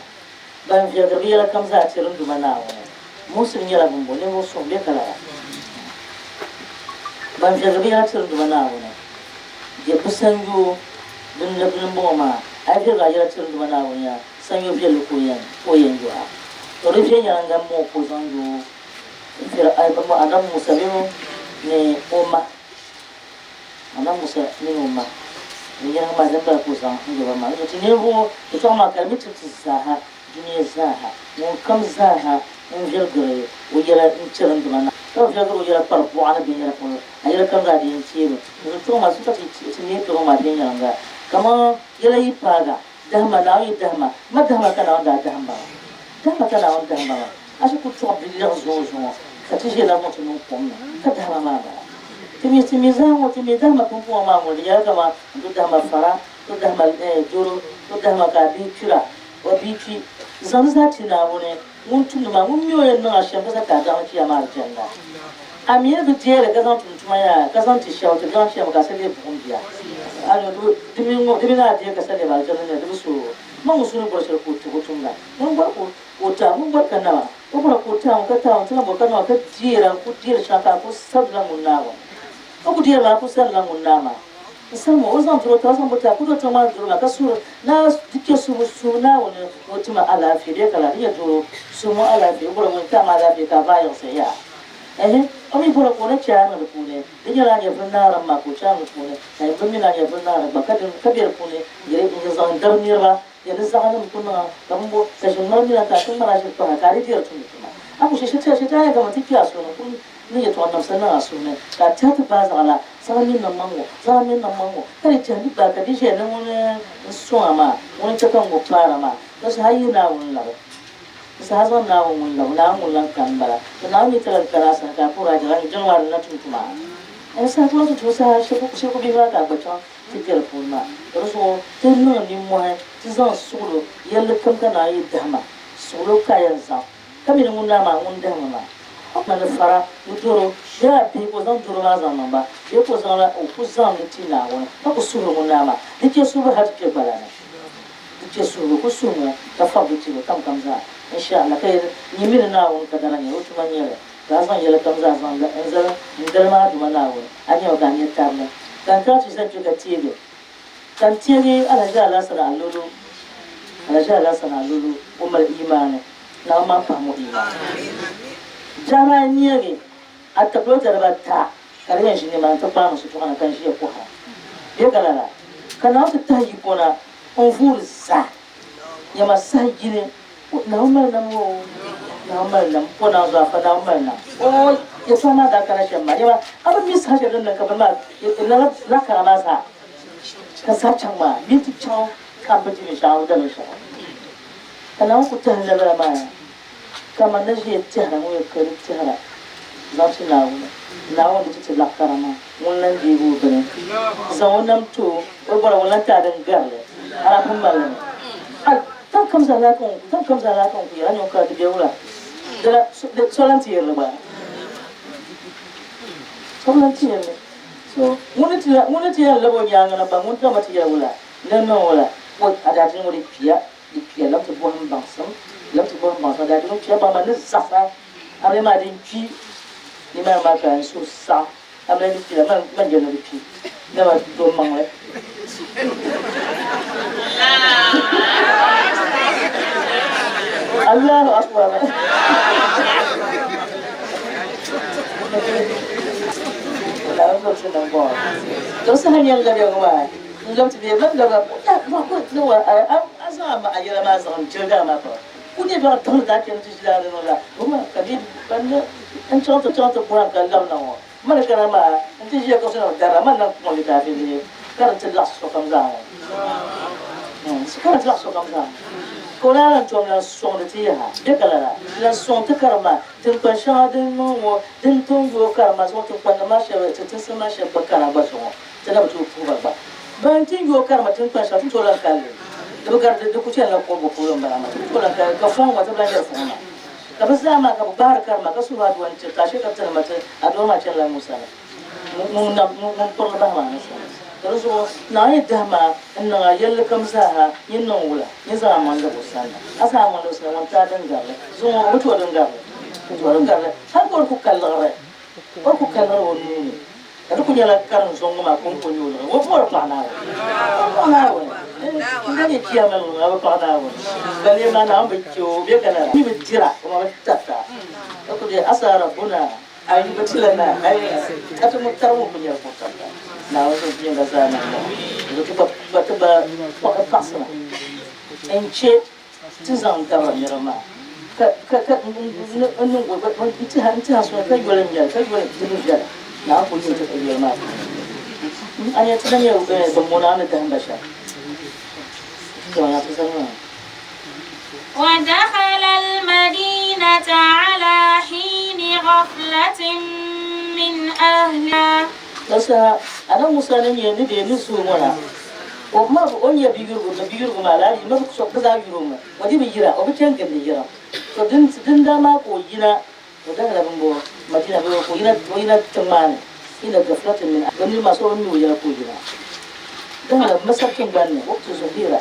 ban viɛlgiri bɛ yɛla kam zaa tiri n Duuma Naawuni. Muhsin nyɛla bɛn bo ninvuɣ suŋ bɛ ka lala. Ban viɛlgiri bɛ yɛla tiri n Duuma Naawuni. Bɛ bi sanyoo din ni din bɔŋɔ maa, a yi viɛligi a yɛla tiri Duuma Naawuni yaa, sanyoo viɛlli ka o yɛn yo a. To di viɛnyɛliŋga m-mɔɔ ka o zaŋ yo Anabi Musa mini ni o ma, Anabi Musa mini o ma, viɛnyɛliŋga maa din bala ka o zaŋ n-yo ba maa. N-yo ti ninvuɣ yɛtɔɣa maa ka di mi tiri ti zaaha, dunia zaaha, ŋunkam zaaha n-viɛligiri o yɛla n-tiri n Duuma Naawuni. Ka bi viɛligiri o yɛla kpari buɣa ni binyɛra polo, a yɛla kam zaa di yɛn teemi. N kpiɔŋ maa, so ka ti neei kpiɔŋ maa viɛnyɛliŋga. Kaman yɛla yi paaga, dahima, Naawuni yi dahima, ma dahima ka Naawuni daa dahim ba maa. Dahima ka Naawuni dahim ba maa. A shi ku tɔɣi biliɛɣu zuŋɔ zuŋɔ ka ti ʒiɛla ŋɔ ti niŋ kom ni ka dahima maa bala. Ti mi, ti mi zaa ŋɔ, ti mi dahima pumpɔŋɔ maa ŋɔ, di nyɛla kaman n ti dahima fara, ti dahima doro, ti dahima ka a bihi kpira, o bia kpi. Zaŋ di zaa ti Naawuni ŋun tumdi maa, ŋun mi o yɛn niŋ a shɛm ka zaŋ ti a daɣu chiya maa alijanna. A mi ni bi deei li ka zaŋ tum tuma yaa, ka zaŋ ti shɛba ti daɣu chiya mi ka a sa leei buɣim bia. A ni di mi ŋɔ, di mi ni a deei ka sa leei alijanna nira, di bi sooi o. Ma ŋun su ni bɔri shɛli ka o ti o tumda. Ŋun bɔri ka o ti a, ŋun bɔri ka nama, o bɔra ka o ti a ŋun ka ti a ŋun ti lan bɔri ka nama ka deeri a, n-ku deeri shɛŋa ka a ku sabirila ŋun Naawuni. O ku deeri maa, a ku sabirila ŋun Naa maa. N sani ŋɔ, o zaŋ duri o taba zaŋ bo ti a ku do tiŋ maa duri maa ka suhiri Naa di kpe suhibu suhi Naawuni ni o ti ma alaafee bee ka lala di nyɛ doro suhi ŋɔ alaafee o bɔra ŋun ti a ma alaafee ka a baai yiɣisi yaa ɛhi o mi bɔra ka o ni chɛ a niŋ di puuni di nyɛla a nyɛvili naarim maa ka o chɛ a niŋ di puuni ka bɛ mi ni a nyɛvili naari gba ka din ka be di puuni yɛli n zaŋ dari niriba yɛli ni zaɣinim ku niŋ a ka bɛ bo ka ʒini ŋmari mina ka a ti ŋmari a ʒiri pahi ka a di diri tumdi tuma a ku shɛ shɛ shɛ a yɛn kaman ti kpe a suhu ni ku ni yɛtɔɣa namsa niŋ a suhu ni, ka a tɛhi ti baai zaɣa la, zaŋ a nini niŋ ma ŋ-ŋɔ, zaŋ a nini niŋ ma ŋ-ŋɔ, ka di tɛhi ni gbaai ka di ʒiya ni ŋuni n-sɔŋ a maa, ŋuni n-chɛ ka n ŋɔ paar a maa, ka saha yihi Naawuni labi. Ka saha zaŋ Naawuni ŋun labi, Naawuni ŋun lan kani m-bala. Ka Naawuni mi ti lan kani a sani ka a puhir a jɛra ni jiŋli maa di na tum tuma a. N saha ku lan ti tum saha shiriku bihi maa ka a gba chaŋ ti be di puuni maa. Ka di zuɣu ti niŋ nimmɔhi ti zaŋ suɣilo yɛlli kam ka Naawuni yi dahima. Suɣulo ka a yɛn zaŋ, ka mi ni ŋun daa maa ŋun dahimi maa. O ma ni fara ni doro bee a bihi ka o zaŋ doro maa zaŋ niŋ ba bee ka o zaŋla o ku zaŋ li ti Naawuni ka ku suhiri ŋun daa maa. Di chɛ suhibu hal ti kpe gbala ni. Di chɛ suhibu ku suhimi ka fabili ti o kam kam zaa. Insha Allah ka yɛli, Nyin mi ni Naawuni ka dara nyɛla o tuma n-nyɛ li, ka a zaŋ yɛli kam zaa zaŋ n-zali n-dalim a Duuma Naawuni, a nya o ka a nya tarili. Ka n kana ti zani kpe ka teegi Ka n teegi Alhaji Alhassan Alolo, Alhaji Alhassan Alolo, o mali imaani, Naawuni maa pahim o imaani. Biɛhi maa n-neegi a takulota dibata ka di yɛn ʒi nimaani nti kpaami shitɔɣu ni ka n ʒiya kɔhira. Bɛ ka lala, ka Naawuni ti tahi yiko na n-vuuri zaa. Nyama saha yini, Naawuni mali nam o, Naawuni mali nam, o naan zuɣu afa Naawuni mali nam o. Yɛtɔɣa maa daa kana shɛm maa, nyama a bi mi saha shɛli din niŋ ka bini maa lala lakara maa zaa ka zaa chaŋ maa minti chaŋ ka m bi di binshɛɣu n da binshɛɣu. Ka Naawuni ku tɛhi labila maa ya, ka man na ʒiya tɛhira ŋun yɛn kali tɛhira zaŋ ti Naawuni. Naawuni di ti ti laɣikara maa, ŋun lan deegi o bini zaŋ o nam ti o, o bɔra ŋun lan ti a din gari li, hal a pun mali li mi. Hal tiŋ kam zaa laa ka ŋun tiŋ kam zaa laa ka ŋun ku yɛli a ni o ka di be wula? Dala so lan ti yɛri li gba. So bi lan ti yɛri li. So ŋun ni ti ŋun ni ti yɛn lab o nyaaŋa na gba, ŋun ti ma ti yɛli wula? Ni niŋ wula? O a daa ti niŋ o di kpiya, di kpiya lab ti bɔhim baŋsim, lab ti bɔhim baŋsim, a daa ti niŋ kpiya baŋ ma ni zaɣisa a mi maa din kpi nimaani maa ka n suhu saɣim, a mi di kpila man man je ni di kpi dama do maŋli. Allahu akbar. To saha nyɛ n labiya ŋɔ maa n lab ti bɛ ban laba a zaŋ a ma a yɛla maa zaŋ jiligi a maa pa ku nyɛ bɛɣu tiŋli daa chani ti ʒila ni la ka di ban n chaŋ ti chaŋ ti bɔhim ka lab na ŋɔ mani kana maa n ti ʒiya ka so na dara man na kpuɣi litaafi bihi ka di ti laɣisi sokam zaa ŋɔ ka di ti laɣisi sokam zaa ŋɔ ka o daa lan tom lan sɔŋdi ti yaha bɛ ka lala lan sɔŋ ti karimma tiŋkpan shɛŋa din niŋ ŋɔ din tom yooi karimma zuɣu tiŋkpannim maa shɛba ti tinsi maa shɛba gba kana gba zuɣu ti na bi tooi puhi ba gba ban ti yooi karimma tiŋkpan shɛŋa ti ni tooi lan kali li di bi gari di ku chanila kɔbigu puuni m-bala maa ti ni tooi lan kali ka fɔŋ ŋɔ ti bi lan yɛri fɔŋ maa Ka bɛ zaa maa ka bɛ gbahiri karima ka suhi aduwa n-tiri ti, ashee ka ti ni ma ti aduwa maa chanila ŋun sani, ŋun nam ŋun kpirili bahi maa ni sani. Ka di zuɣu Naawuni yi dahi ma n-niŋ a yɛlli kam zaaha, nyin niŋ wula? Nyin zaŋ a maŋ lab o sanna. A zaŋ a maŋ lab o sanna, ŋun ti a din garili. Zuŋɔ o bi ti o din garili. O ti o din garili hal ka o di ku ka liɣiri, o di ku ka liɣiri o nuu ni. Ka di ku nyɛla karinzɔŋ ŋɔ maa kɔŋko n-nyɛ o liɣiri. O bi bɔri paɣ Naawuni. O bi paɣ Naawuni. N gba nyɛ chiyaman ŋɔ, a bi paɣ Naawuni. Balee maa Naawuni bi chɛ o, o be ka lala. Mi bi dira, o ma bi tarita. Ka ku be, Asa Rabbuna an yubdilana khayran. Ka ti ŋun tari ŋun ku nyɛla ŋun tarita. Naawuni zuɣu viɛnyɛla zaa na m-bɔŋɔ. Di ti gba ti gba paɣisima n-chɛ ti zaŋ dabiri niriba maa ka ka ka n niŋ n tiha n tiha soli ka yoli n nyɛli ka yoli di ni viɛla Naawuni kuli yuli ti ka yoli maa puuni a nya ti na nyɛ bin mɔna a ni dahimba shɛm to ya ti zali maa. ودخل المدينة على حين غفلة من أهلها Di saha Annabi Musa ni nyɛ ni bɛ ni suui ŋɔ na, o ma o ni nyɛ biyurigu ni biyurigu maa lala yi ma bi so bɛ zaa yuri o mi, o di bi yira, o bi chani gindi yira. To din din daa maa ka o yina, o dahila bɛmbɔŋɔ Madina bee ka o yina o yina tiŋ maa ni ila gaflatin min bɛ niriba maa so o bi mi o yɛla ka o yina dahila Masar tiŋgbani ni waqtu zuhira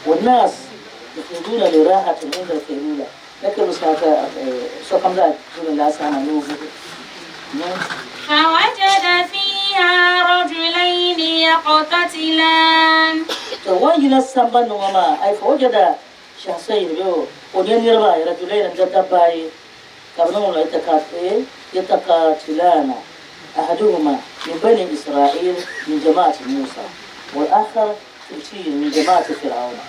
wa naas yufiduna li rahatin inda al-qaylula la ka bɛ saha ka sokam zaa duri laa saha maa ni o vuhi. فوجد فيها رجلين يقتتلان. To o ni yina sambani ŋɔ maa, ay fawajada shakhsayn bee o nya niriba ayi, rajulayni dabba ayi, ka bɛ niŋ o yataqatilana ahaduhuma min bani Israil min jama'ati Musa wal akhar qibtiyyun min jama'ati Fir'auna.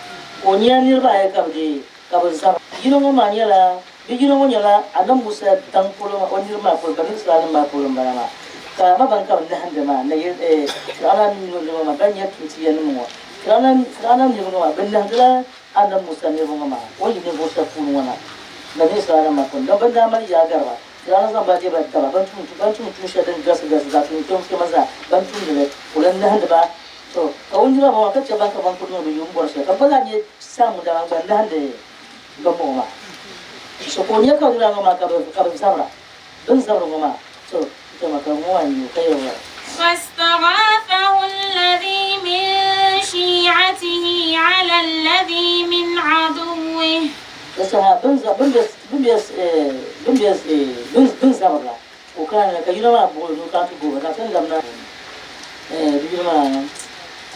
O nya niriba ayi ka bɛ deei ka bɛ zab yino ŋɔ maa nyɛla bɛ yino ŋɔ nyɛla Annabi Musa daŋ polo maa, o niriba maa polo, Bani Israailnim maa polo m-bala maa, ka amaa ban ka bɛ nahindi maa, na yɛli, eh, Fir'auna mini o niriba maa, ban nyɛ Qibtiyyanima ŋɔ, Fir'auna, Fir'auna niriba ŋɔ maa, bɛ nahindila Annabi Musa niriba ŋɔ maa, o yi ninvuɣ shɛba puuni ŋɔ na, Bani Israailnim maa puuni, don bɛ ni daa mali yaagari ba, Fir'auna zaŋ ba deei ba daba, bɛ ni tum, bɛ ni tum tuun shɛli din galisi galisi zaa, tuun kpɛm kpɛma zaa, bɛ ni tumdi li, ka o lan nahindi ba. To, ka o niriba maa ka chɛ ban ka ban kuli niŋ bɛ yuun bɔri shɛli, ka bɛ gba zaa nyɛ saamu dama gba nahindi bɛ muɣi maa. So ka o nya ka wula ŋɔ maa ka bɛ zabira, bɛ ni zabiri ŋɔ maa, to dama ka ŋɔ maa nya o ka yɛli o la. فاستغاثه الذي من شيعته على الذي من عدوه. Di saha bɛ ni zabiri la, ka o kana ni ka yino maa buɣi o ni o kana ti gooi ba, ka ti ni labina bɛ yino maa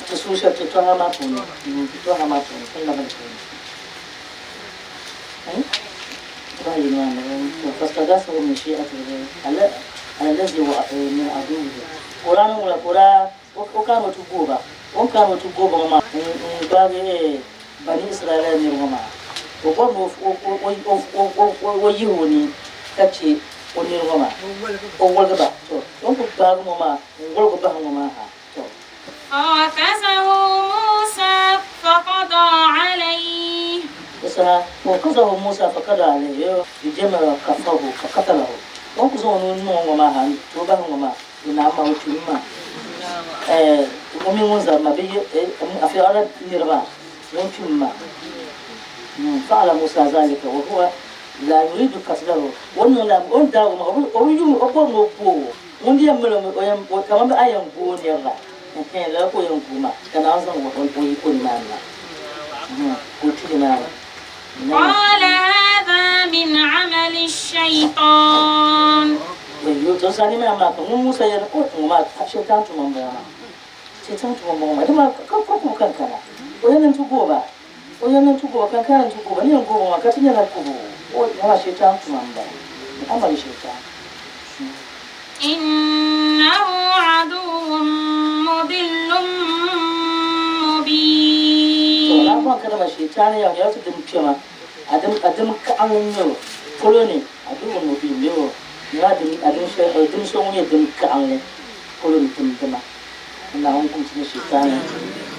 ti suui shɛli ti tɔha maa puuni, ti tɔha maa puuni, ti ni labina puuni. Tɔha yino maa ni, فاستغاثه من شيعته على الذي من عدوه. Ka o daa niŋ wula ka o daa o kana o ti gooi ba, o ni kana o ti gooi ba ŋɔ maa n-gbaagi Bani Israɛla niriba ŋɔ maa, o bɔri ni o yihi o ni ka chɛ o niriba ŋɔ maa, o woligi ba. Tɔ! O ni kul gbaagi ŋɔ maa n-woligi bahi ŋɔ maa ha, tɔ! فوكزه موسى فقضى عليه. Di saha فوكزه موسى فقضى عليه بجمع كفه فقتله. O ni kul zaŋ o nuu niŋ ŋɔ maa ha n-tooi bahi ŋɔ maa, di naai maa, o kpimi maa. Ŋun mini ŋun zabiri maa bɛ yi Fir'auna niriba ŋun kpimi maa. فعل موسى ذلك وهو لا يريد قتله. O ni niŋ lala, o ni daagi o maa, o bi yuui o bɔri ni o gooi o. Ŋun di yɛn mali o, kaman a yɛn gooi nir la, ɛhɛn, lala ka o yɛn gooi maa, ka Naawuni zaŋ o yiko nimaani na, ka o kpi nimaani. قال هذا من عمل الشيطان. Wayyo, to sani maa maa ka ŋun Musa yɛli, O, ŋɔ maa Shaitan tuma m-bɔŋɔ maa. Shaitan tuma m-bɔŋɔ maa. Dama ka kubu kankana, o yɛn niŋ ti gooi ba. O yɛn niŋ ti gooi ba, kankana n-ti gooi ba. Ni yɛn gooi ba maa ka ti nyɛla kubu. O, ŋɔ maa Shaitan tuma m-bala. Min amali shaitan. إنه عدو مضل مبين. To na bɔŋ kadama Shaitan yaa nyɛla ti dim kpɛma, a dim, a dim kaɣim n-nyɛ o polo ni, عدو مبين bee o nyɛla a dim, a dim shɛli, dim so ŋun nyɛ dim kaɣimli polo ni dim dima. Naawuni kum ti ni Shaitan,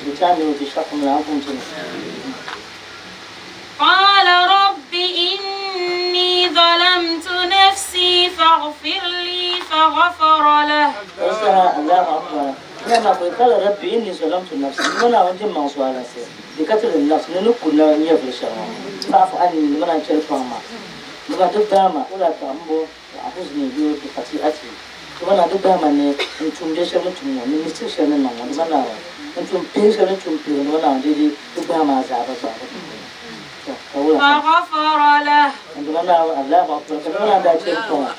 Shaitan mini o ti shɛli kum Naawuni kum ti ni. قال رب إني ظلمت نفسي فاغفر لي فغفر له. Di saha Allahu Akbar. Nya maa kuli قال رب إني ظلمت نفسي ni ma Naawuni dim maŋ sualinsi بقتل النفس ni ni ku nyɛvili shɛli ŋɔ فاعف عني ni ma naan chɛli paŋ ma ni ma di gbaai ma ولا تأمر تؤاخذني بخطيئتي ni ma naan di gbaai ma ni n tum bɛ shɛli ni tum ŋɔ ni mistake shɛli ni niŋ ŋɔ ni ma Naawuni n tum pihi shɛli ni tum pihi ni ma Naawuni di di gbaai ma azaaba gbaabu to ka wula ka فغفر له. N Duuma Naawuni Allahu Akbar ka Duuma Naawuni daa chɛ m-paŋ o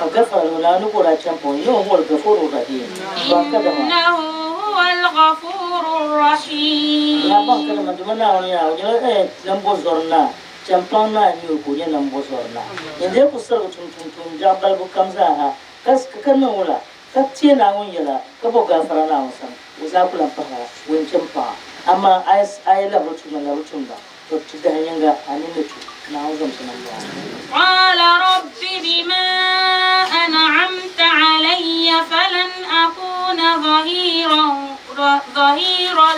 فغفر له Naawuni ni ka o daa chɛ m-paŋ o إنه هو الغفور الرحيم ban kadama إنه هو الغفور الرحيم. Yaa ban kadama Duuma Naawuni yaa o nyɛla eh nambɔzɔri naa chɛmpaŋ naa n-nyɛ o ka o nyɛ nambɔzɔri naa nyin dee ku sirigi tum tum tum biɛɣu balibu kam zaa ha ka ka niŋ wula ka teei Naawuni yɛla ka bo gaafara Naawuni sani o zaa ku lan pahi a o yɛn chɛ m-paŋ a amaa a yi labiri tumda labiri tumda To ti dahi yiŋga a nini ni tu Naawuni zomsi ni m-bɔŋɔ. قال رب بما أنعمت علي فلن أكون ظهيرا ظهيرا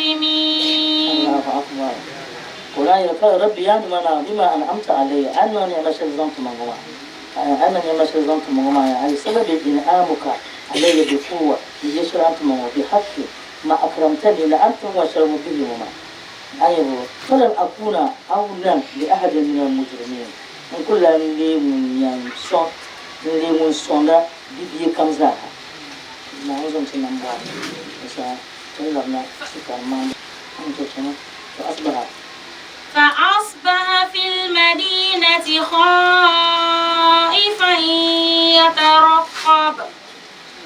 للمجرمين. Allahu Akbar. Ka o daa yɛli, قال رب yaa Duuma Naawuni بما أنعمت علي a ni niŋ ni'ima shɛli zaŋ ti ma ŋɔ maa, a ni niŋ ni'ima shɛli zaŋ ti ma ŋɔ maa yaa بسبب إنعامك علي بقوة ni je shɛli a ni ti ma ŋɔ بحق ما أكرمتني la a ni ti ma shɛli ŋɔ bihi ŋɔ maa. Ayabo, فلن أكون عونا لأحد من المجرمين, n ku lan leei ŋun yɛn sɔŋ, n-leei ŋun sɔŋda bibia kam zaaha. Naawuni zaŋ ti nam bɔhim di saha ti ni labina shikari maŋ n ti chana فأصبح. فأصبح في المدينة خائفا يترقب.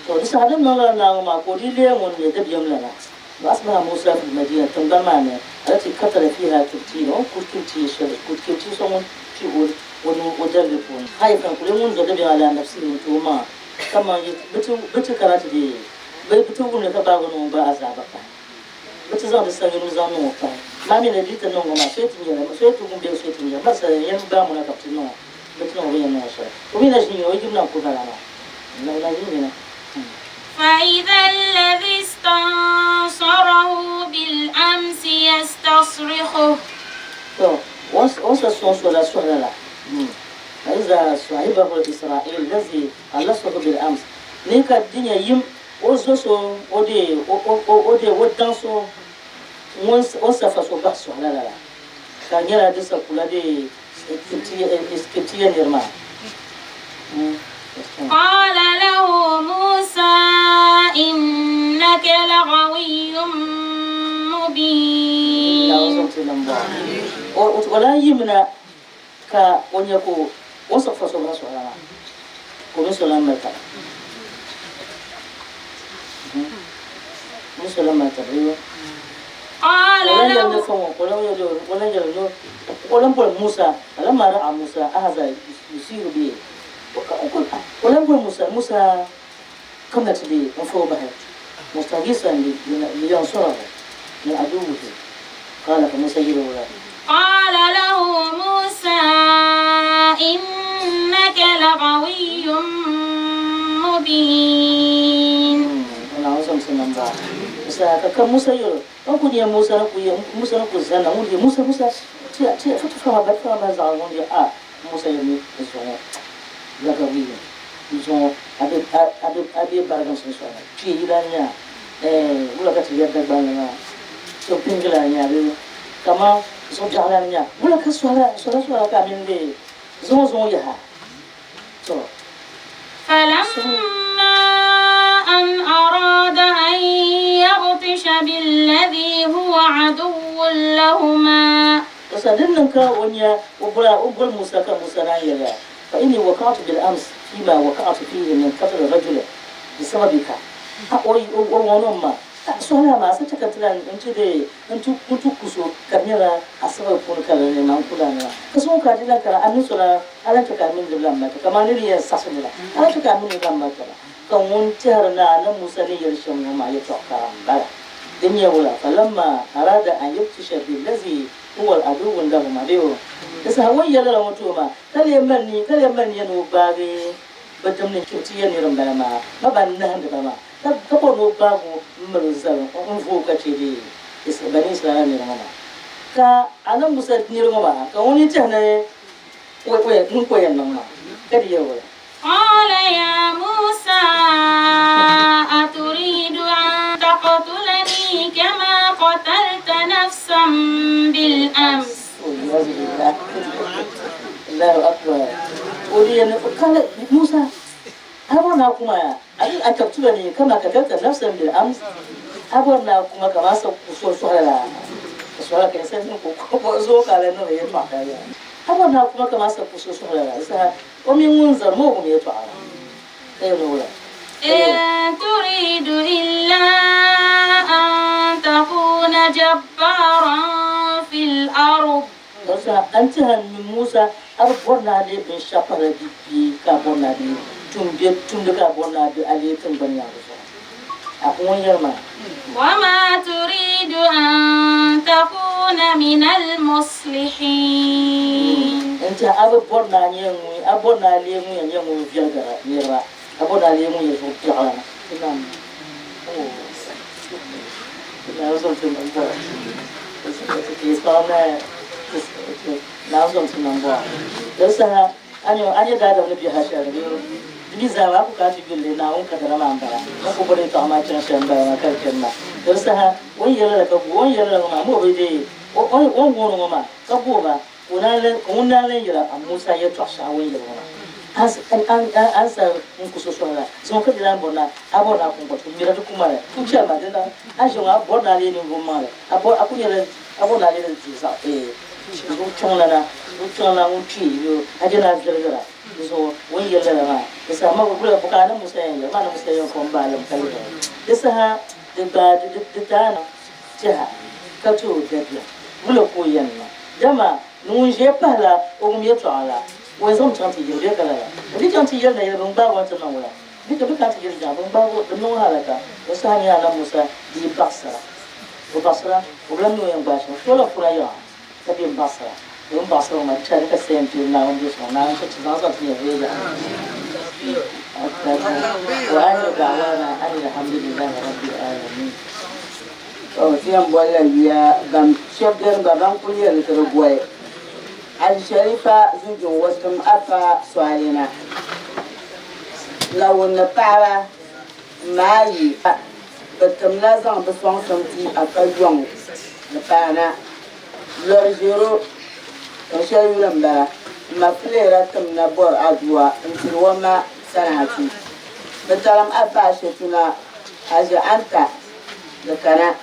To di saha din niŋ lala Naawuni maa ka o dii leei ŋun nyɛ dabiɛm lana. وأصبح موسى في المدينة tiŋgbani maa ni التي قتل فيها القبطي o ni ku Kibti shɛli ku Kibti so ŋun kpi o ni o daliri puuni خائفا kuli ŋun zo dabiɛm على نفسه n-ti o maŋa kaman bɛ ti kana ti deei bee bɛ ti wum li ka baagi niŋ o gba azaaba pahi bɛ ti zaŋ di sanyo zaŋ niŋ o pahi maa mi ni di ti niŋ ŋɔ maa so yi ti nyɛla so yi ti wum bee so yi ti nyɛla marisa yɛn gbaai muna ka bɛ ti niŋ o bɛ ti niŋ o bɛ yɛn niŋ o shɛli o mi na ʒi nyina o yibu na n-ku bala maa o na ʒi nyina. فإذا الذي استنصره بالأمس يستصرخه. To o ni sa sɔŋ so la suhila la, فإذا صاحبه الإسرائيلي الذي خلصه بالأمس ni ka di nyɛ yim o zo so o deei o deei o daŋ so ŋun o ni sa fa so bahi suhila lala ka nyɛla di sa kula deei Kibtiya niri maa. قال له موسى إنك لغوي مبين. O lan yimina ka o nya ka o siɣi fa so bini suhila maa, ka o mini so lan mali taba. O mini so lan mali taba. قال O lan yɛli ni له fa ŋɔ, o lan yɛli o lan yɛli ni o lan boli Musa, falamma ra'a Musa ahaza yusiru bihi. O lan boli Musa, Musa kamina ti deei n fa o bahi mustaghisan liyansurahu min aduwwihi. Qala ka Musa yɛli o la. قال له موسى إنك لغوي مبين. Naawuni zɔmsi ni m-bɔŋɔ. Musa ka Musa yɛl o, o ni kul nya Musa ni kul yɛ Musa ni kul zani na ŋun yɛ Musa Musa tiya tiya fo ti fama ba fama ba zaɣ ŋun yɛ a Musa yɛl ni n zuɣu lagawiya n zuɣu a be a be a be bariginsim soli ni kpee yi lan nya ɛɛh wula ka ti yɛri Dagbanli maa so pingila nya bee kaman zuɣu biɛɣu lan nya wula ka sola sola sola ka a mini bee zuŋɔ zuŋɔ yaha to. فلما أن أراد أن يبطش بالذي هو عدو لهما. Ka sa din niŋ ka o nya o boli o boli Musa ka Musa naan yɛli ya, Fa inni waqa'tu bil ams fima waqa'tu fihi min qatli rajulin bisababika. A o o o ŋɔ no ma a sɔhila maa sa chɛ ka ti lan n-ti deei n-ti n-ti ku so ka di nyɛla a sababi puuni ka di ni man ku lan maa. Ka so ŋun ka di lan kana a mini so la a lan chɛ ka a mini di lan mali taba kamani ni di yɛn saɣisi ni la a lan chɛ ka a mini di lan mali taba. Ka ŋun tɛhiri ni a ni Musa ni yɛli shɛm ŋɔ maa yɛtɔɣ kara m-bala. Din nyɛ wula? Falamma arada an yabtisha billazi huwa aduwwun lahuma bee o di saha o ni yɛli lala ŋɔ ti o maa ka lee mali ni ka lee mali nia ni o gbaagi bɛ dimni n-chɛ ti ya niriba m-bala maa ma ban nahindi ba maa ka ka bɔri ni o gbaagi o m-mali o zali n-vooi o ka chɛ bɛ Bani Israila niriba ŋɔ maa ka Anabi Musa niriba ŋɔ maa ka ŋuni n-tɛhi ni o ŋun ka o yɛn niŋ maa ka di yɛli wula? قال يا موسى أتريد أن تقتلني كما قتلت نفسا بالأمس. Allahu akbar. O di yɛli قال Musa a bɔri ni a kuma ya أن تقتلني كما قتلت نفسا بالأمس a bɔri ni a kuma kaman sa so sɔhila la sɔhila ka yɛn ko zo ka la niŋ yɛltɔɣa ka ya a bɔri ni a kuma kaman sa so sɔhila la saha o mini ŋun zari ma o wum yɛltɔɣa la ka yɛli wula. إن تريد إلا أن تكون جبارا في الأرض. Ka saha a ni tɛha ni Musa a bi bɔri ni a leei binshɛɣu pahila di bia ka a bɔri ni a leei tuumbiɛ tumdi ka a bɔri ni a leei tiŋgbani nyaangi zuɣu. A ku ŋun yɛli maa. وما تريد أن تكون من المصلحين. N tɛha a bi bɔri ni a nyɛ ŋun a bɔri ni a leei ŋun yɛn nyɛ ŋun viɛlgira niriba a bɔri ni a leei ŋun yɛn zuɣu biɛɣulana. Naam. Oh. Naawuni zom ti niŋ bɔra. Naawuni zom ti niŋ bɔra. Di saha a ni a nyɛ daadam ni bɛ ha shɛli ni di mi zaa maa a ku kana ti yuli li Naawuni kadara maa m-bala. N ku bɔri yɛtɔɣa maa chaŋ shɛm m-bala maa ka di chani maa. Di saha o ni yɛli la ka gu o ni yɛli la ŋɔ maa mi o bi deei o o ni wuuni ŋɔ maa ka gu o ba ka o naan ka ŋun naan lan yɛl a Musa yɛtɔɣ shɛŋa o ni yɛli ŋɔ maa. A ni sa n ku so soli la zuŋɔ ka di lan bɔri ni a bɔri ni a kuŋkɔtu mira ti ku mali ku chɛ ma dina a ʒi ŋɔ a bɔri ni a leei ninvuɣ maŋli a bɔri a ku nyɛla a bɔri ni a leei di zaɣ zuɣu chaŋlana zuɣu chaŋlana ŋun kpi yo a je ni a viɛligira di zuɣu o ni yɛli lala maa di saha ma bi ka a ni Musa yɛn yɛli maa ni Musa yɛn kom baalim ka yɛli di saha di gbaai di taana tɛha ka ti o dabiɛm wula ka o yɛn niŋ dama ni ŋun ʒiya pahila o wum yɛtɔɣa la o yɛn zaŋmi chaŋ ti yɛli bee ka lala o di chaŋ ti yɛli na yɛli bɛ ni gbaagi o ni ti niŋ wula bɛ ka bɛ kana ti yɛli jaŋ bɛ ni gbaagi o di niŋ o halaka o saha nyɛla Anabi Musa bia baɣisira o baɣisira o bi lahi mi o yɛn gbaai shɛm o la puna yaɣa ka bɛ baɣisira bɛ ni baɣisira ŋɔ maa chani ka sayan pili Naawuni bɛ sɔŋ Naawuni ka ti zaŋ zaŋ ti nyɛ vii yaɣa wa akhiru da'wana ani alhamdulillahi rabbil alamin. To ti yɛn bolila yuya ban shɛba beni gba ban kuli yɛli ti di goli. Haji Sharifa Zunjin Wasim Afa Sɔalina Nawuni paɣaba m ma ayi bɛ timla zaŋ bɛ sɔŋsim ti Afa Yɔŋ ni paana Lɔri Ʒero tiŋ shɛli yuli m-bala. M ma Fileera tim na bɔri adua n-tiri o ma Sanatu. Bɛ talim Afa Ashetuna Aʒe Anta di kana.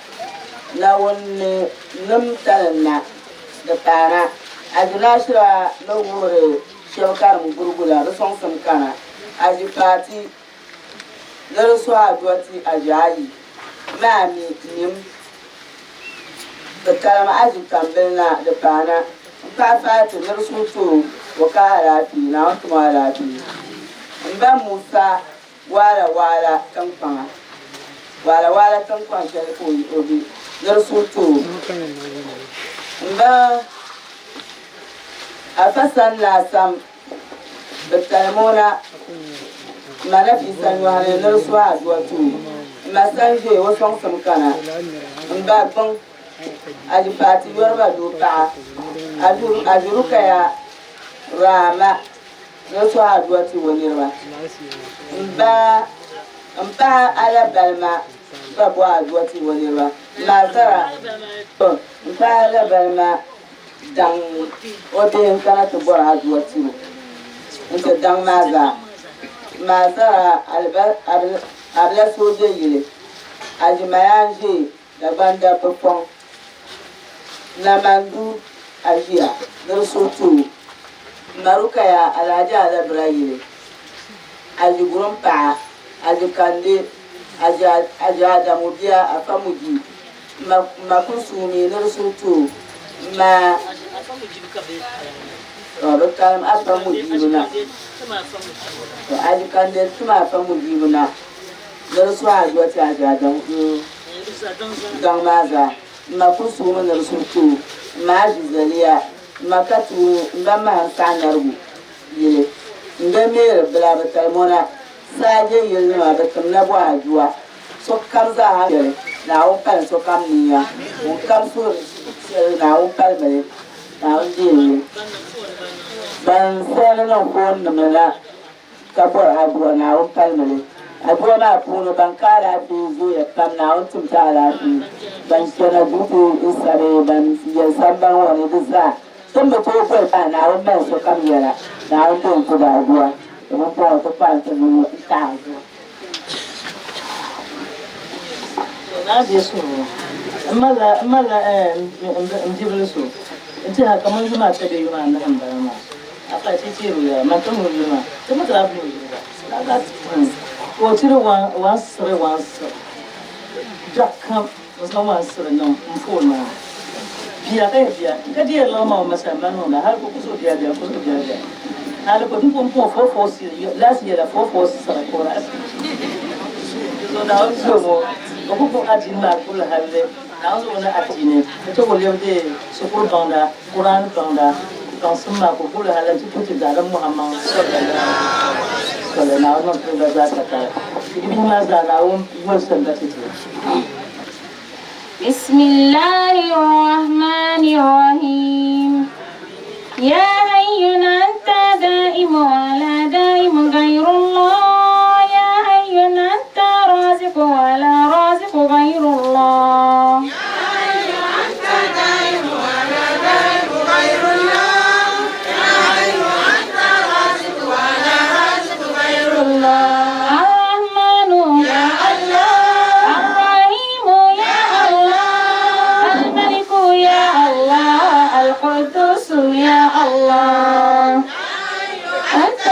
Naawuni ni nim talin na di paana. Aʒe Naashira ni wuhiri shɛba karim gurugu la di sɔŋsim kana. Aʒe Faati ni di suhi adua ti Aʒe Ayi maa mi nim. Bɛ talim Aʒe Kambili na di paana. M paɣa Faati ni di suhi ti o, o ka alaafee, Naawuni tim o alaafee. M ba Musa Waala waala tiŋkpaŋa. Waala waala tiŋkpaŋ shɛli ka o be ni di suhu ti o. M ba Afa sani laasam bi talim o na. M ma Nafisa nyɔhini ni di suhu adua ti o. M ma Sanjee o sɔŋsim kana. M ba Gbiŋ Aji Paati Yoriba doo paɣa Aji Rukaya Raama. Ni o suhi adua ti o niriba. M ba m-pahi ala balima gba bɔhi adua ti o niriba. Maazara m-pahi ala balima daŋ o bihi n-kana ti bɔri adua ti o nti daŋ maa zaa. Maazara Abila sooje yili, Aʒimaya n-ʒe Dagban dabba fɔŋ, Namandu Aʒia ni di suhu ti o. Marukaya Alhaji Alabira yili, Aʒi Gurim paɣa, Aʒi Kande, Aʒi Adamu bia Afa Muji, Mma Kulsuumi ni di suhu ti o. Mma Tɔ bɛ kalim Afa Mujibu na. Tɔ Aʒi Kande tim Afa Mujibu na ni di suhi adua ti Aʒi Adamu. Gaŋ maa zaa, m ma kul suhimi ni di suhu ti o. M ma a ʒi zaliya, m ma ka tuuni, m ba maha n-saɣi narigu yili. M be meeri bila bi talimona, saa je yilinima bi tim na bɔhi adua. Sokam zaa ha shɛli, Naawuni palim sokam niya. Ŋunkam suhiri shɛli, Naawuni palimi li. Naawuni deei li. Ban sani niŋ foonnima na ka bɔri adua, Naawuni palimi li. Adua maa puuni, ban ka alaafee zooya pam, Naawuni tim ti alaafee. Ban chana duuti n-sabi, ban yɛli sambani ŋɔ ni di zaa, ti ni bi tooi boli pahi Naawuni mali sokam yɛla. Naawuni deei n-ti ba adua. Di pumpɔŋɔ ti kpalim ti nuu n-taɣi adua. Naa bia suhu m malila m bibili so n-tɛha kaman yuma ata bee yuma anahi m-bala maa. Afa ti teeri o yɛla, man ti ŋun yuli maa, ti mi ti daa boli o yuli gba. Ka o tiri wansiri wansiri biɛɣu kam n-zaŋ wansiri niŋ m foon maa ni. Bia ka yɛ bia ka deeri liɣiri maa o ma sani mali niŋda hali ka o ku suhi bia bia n-ku suhi bia bia. Hali ka di pun pun four four six last year la four four six ka o daa so Naawuni zuɣu ŋɔ o ku kpuɣi adiini maa kurili halli Naawuni zuɣu ni adiini n-ti o lebigi shikuru baŋda Quran baŋda baŋsim maa ka o gbubi li halli nti tuhi ti Daadam Muhammad sallallahu Naawuni niŋ ti gba zaa tatali ti bihi maa zaa Naawuni yolisim ba ti ti. بسم الله الرحمن الرحيم يا حي أنت دائم ولا دائم غير الله يا حي أنت رازق ولا رازق غير الله يا حي أنت دائم ولا دائم غير الله يا حي أنت رازق ولا رازق غير الله الرحمن يا الله الرحيم يا الله الملك يا الله القدوس يا الله أنت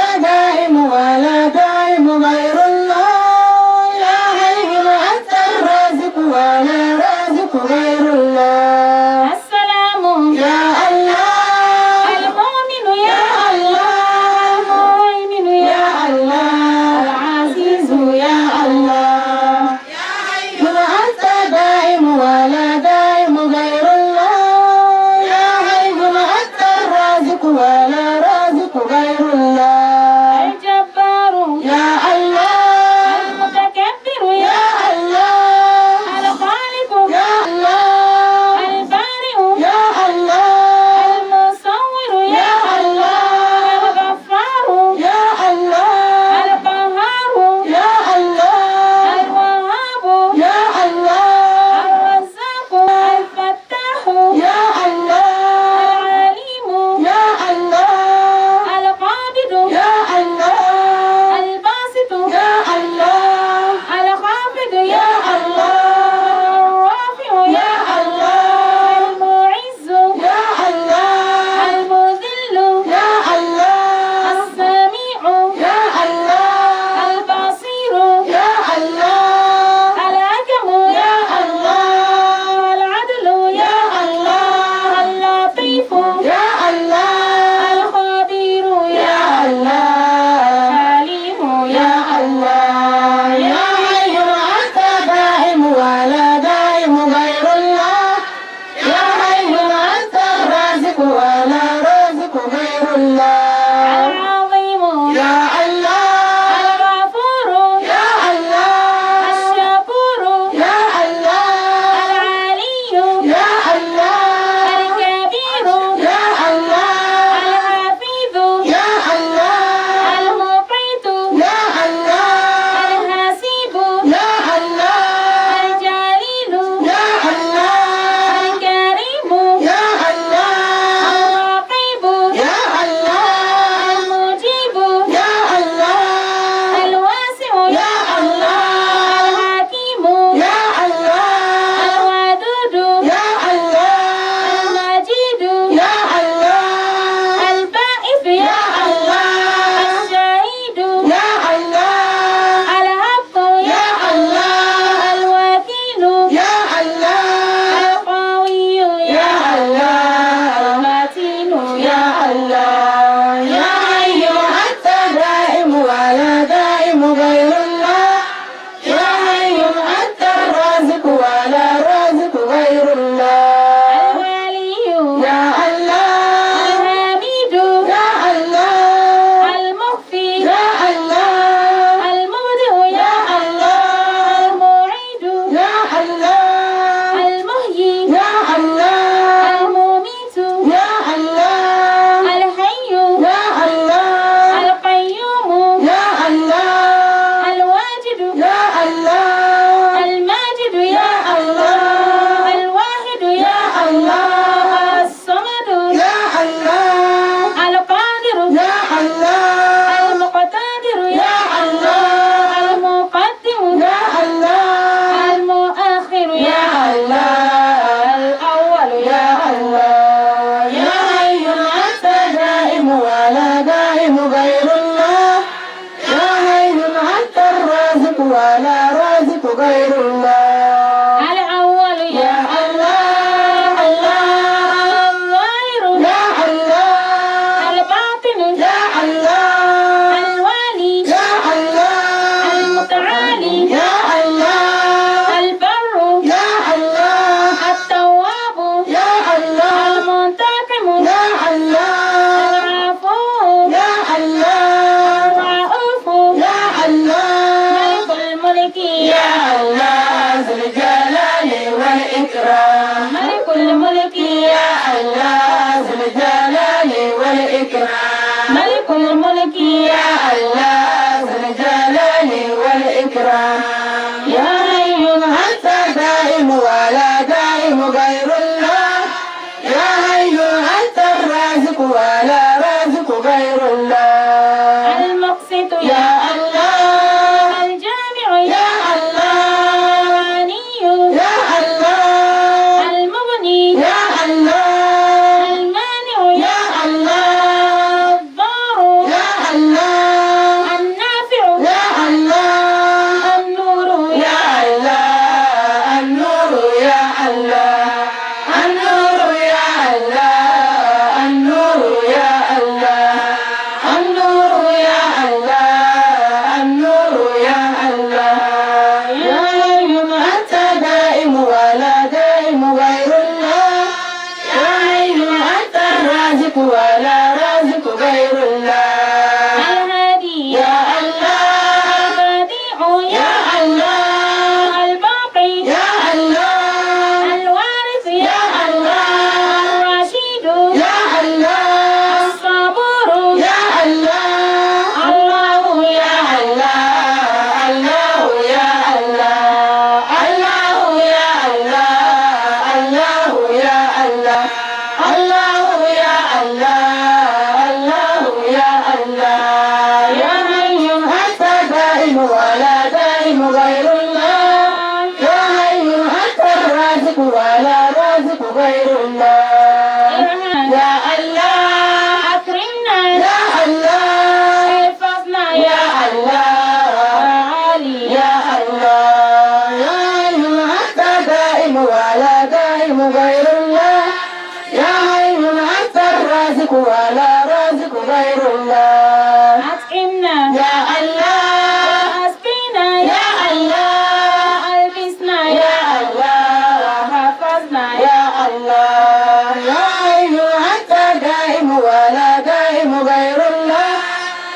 يا الله ذو الجلال والإكرام ملك الملك يا الله ذو الجلال والإكرام ملك الملك يا الله ذو الجلال والإكرام يا حي أنت دائم ولا دائم غير الله يا حي أنت الرازق ولا رازق غير الله المقسط يا الله الجامع يا الله الغني يا الله المغني يا الله المانع يا الله الضار يا الله النافع يا الله النور يا الله النور يا الله النور يا الله النور يا الله النور يا الله النور يا الله يا حي أنت دائم ولا دائم غير الله يا حي أنت الرازق ولا رازق غير الله الهادي يا الله البديع يا الله الباقي يا الله الوارث يا الله الرشيد يا الله الصبور يا الله الله يا الله الله يا الله الله يا الله الله يا الله الله يا الله الله يا الله يا حي أنت دائم ولا دائم غير الله يا حي أنت الرازق ولا رازق غير الله يا الله أكرمنا يا الله احفظنا يا الله عالي يا الله يا حي أنت دائم ولا دائم غير الله يا حي أنت الرازق ولا رازق غير الله أطعمنا يا الله أسقينا يا الله ألبسنا يا الله حفظنا يا الله يا حي أنت دائم ولا دائم غير الله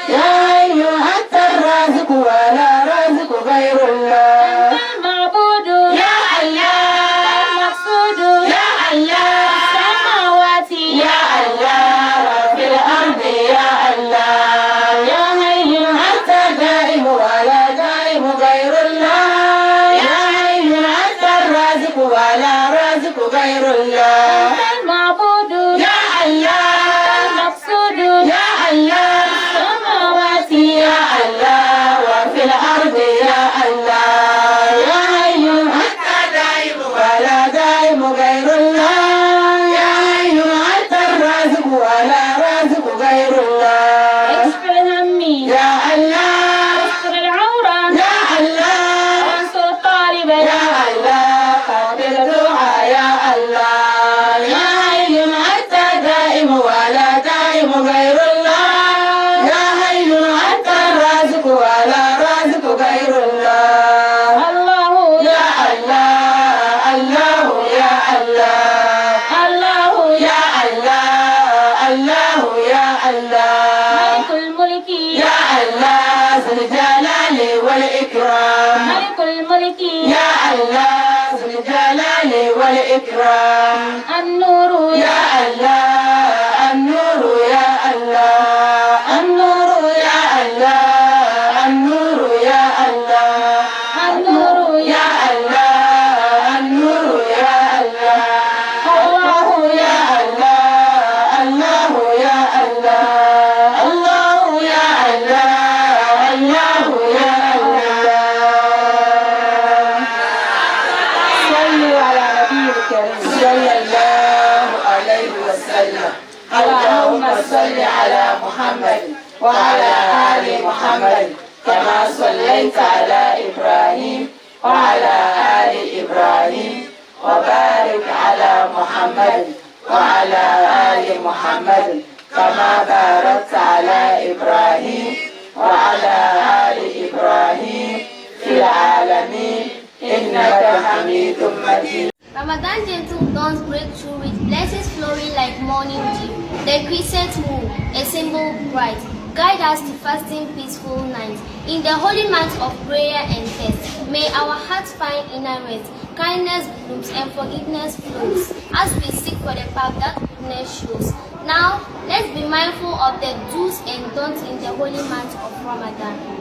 يا حي أنت الرازق ولا رازق غير الله أنت المعبود يا الله المقصود يا الله السماوات يا الله في الأرض يا الله يا حي أنت دائم ولا دائم غير الله يا حي أنت الرازق ولا رازق غير الله أنت المعبود يا الله المقصود يا الله السماوات يا الله وفي الأرض يا الله يا حي أنت دائم ولا دائم غير الله يا حي أنت الرازق ولا رازق غير الله اكشف الهم يا الله استر العورة يا الله وانصر الطالب يا الله قابل دعاء يا الله يا حي أنت دائم ولا دائم غير الله يا حي أنت الرازق ولا رازق غير الله الله يا الله الله يا الله الله يا الله الله يا الله ملك الملك يا الله ذو الجلال والإكرام ملك الملك يا الله ذو الجلال والإكرام النور يا الله النور يا الله النور يا الله النور يا الله النور يا الله النور يا الله الله يا الله الله يا الله الله يا الله الله يا الله صلوا على نبي الكريم صلى الله عليه وسلم اللهم صل على محمد وعلى آل محمد كما صليت على إبراهيم وعلى آل إبراهيم وبارك على محمد وعلى آل محمد كما باركت على إبراهيم وعلى آل إبراهيم في العالمين إنك حميد مجيد Ramadan gentle dawn's breakthrough with blessings flowing like morning dew. The crescent moon, a symbol bright, guide us to fasting peaceful nights. In the holy month of prayer and fast, May our hearts find inner rest, kindness blooms and forgiveness flows as we seek for the path that goodness shows. Now, let's be mindful of the do's and don'ts in the holy month of Ramadan.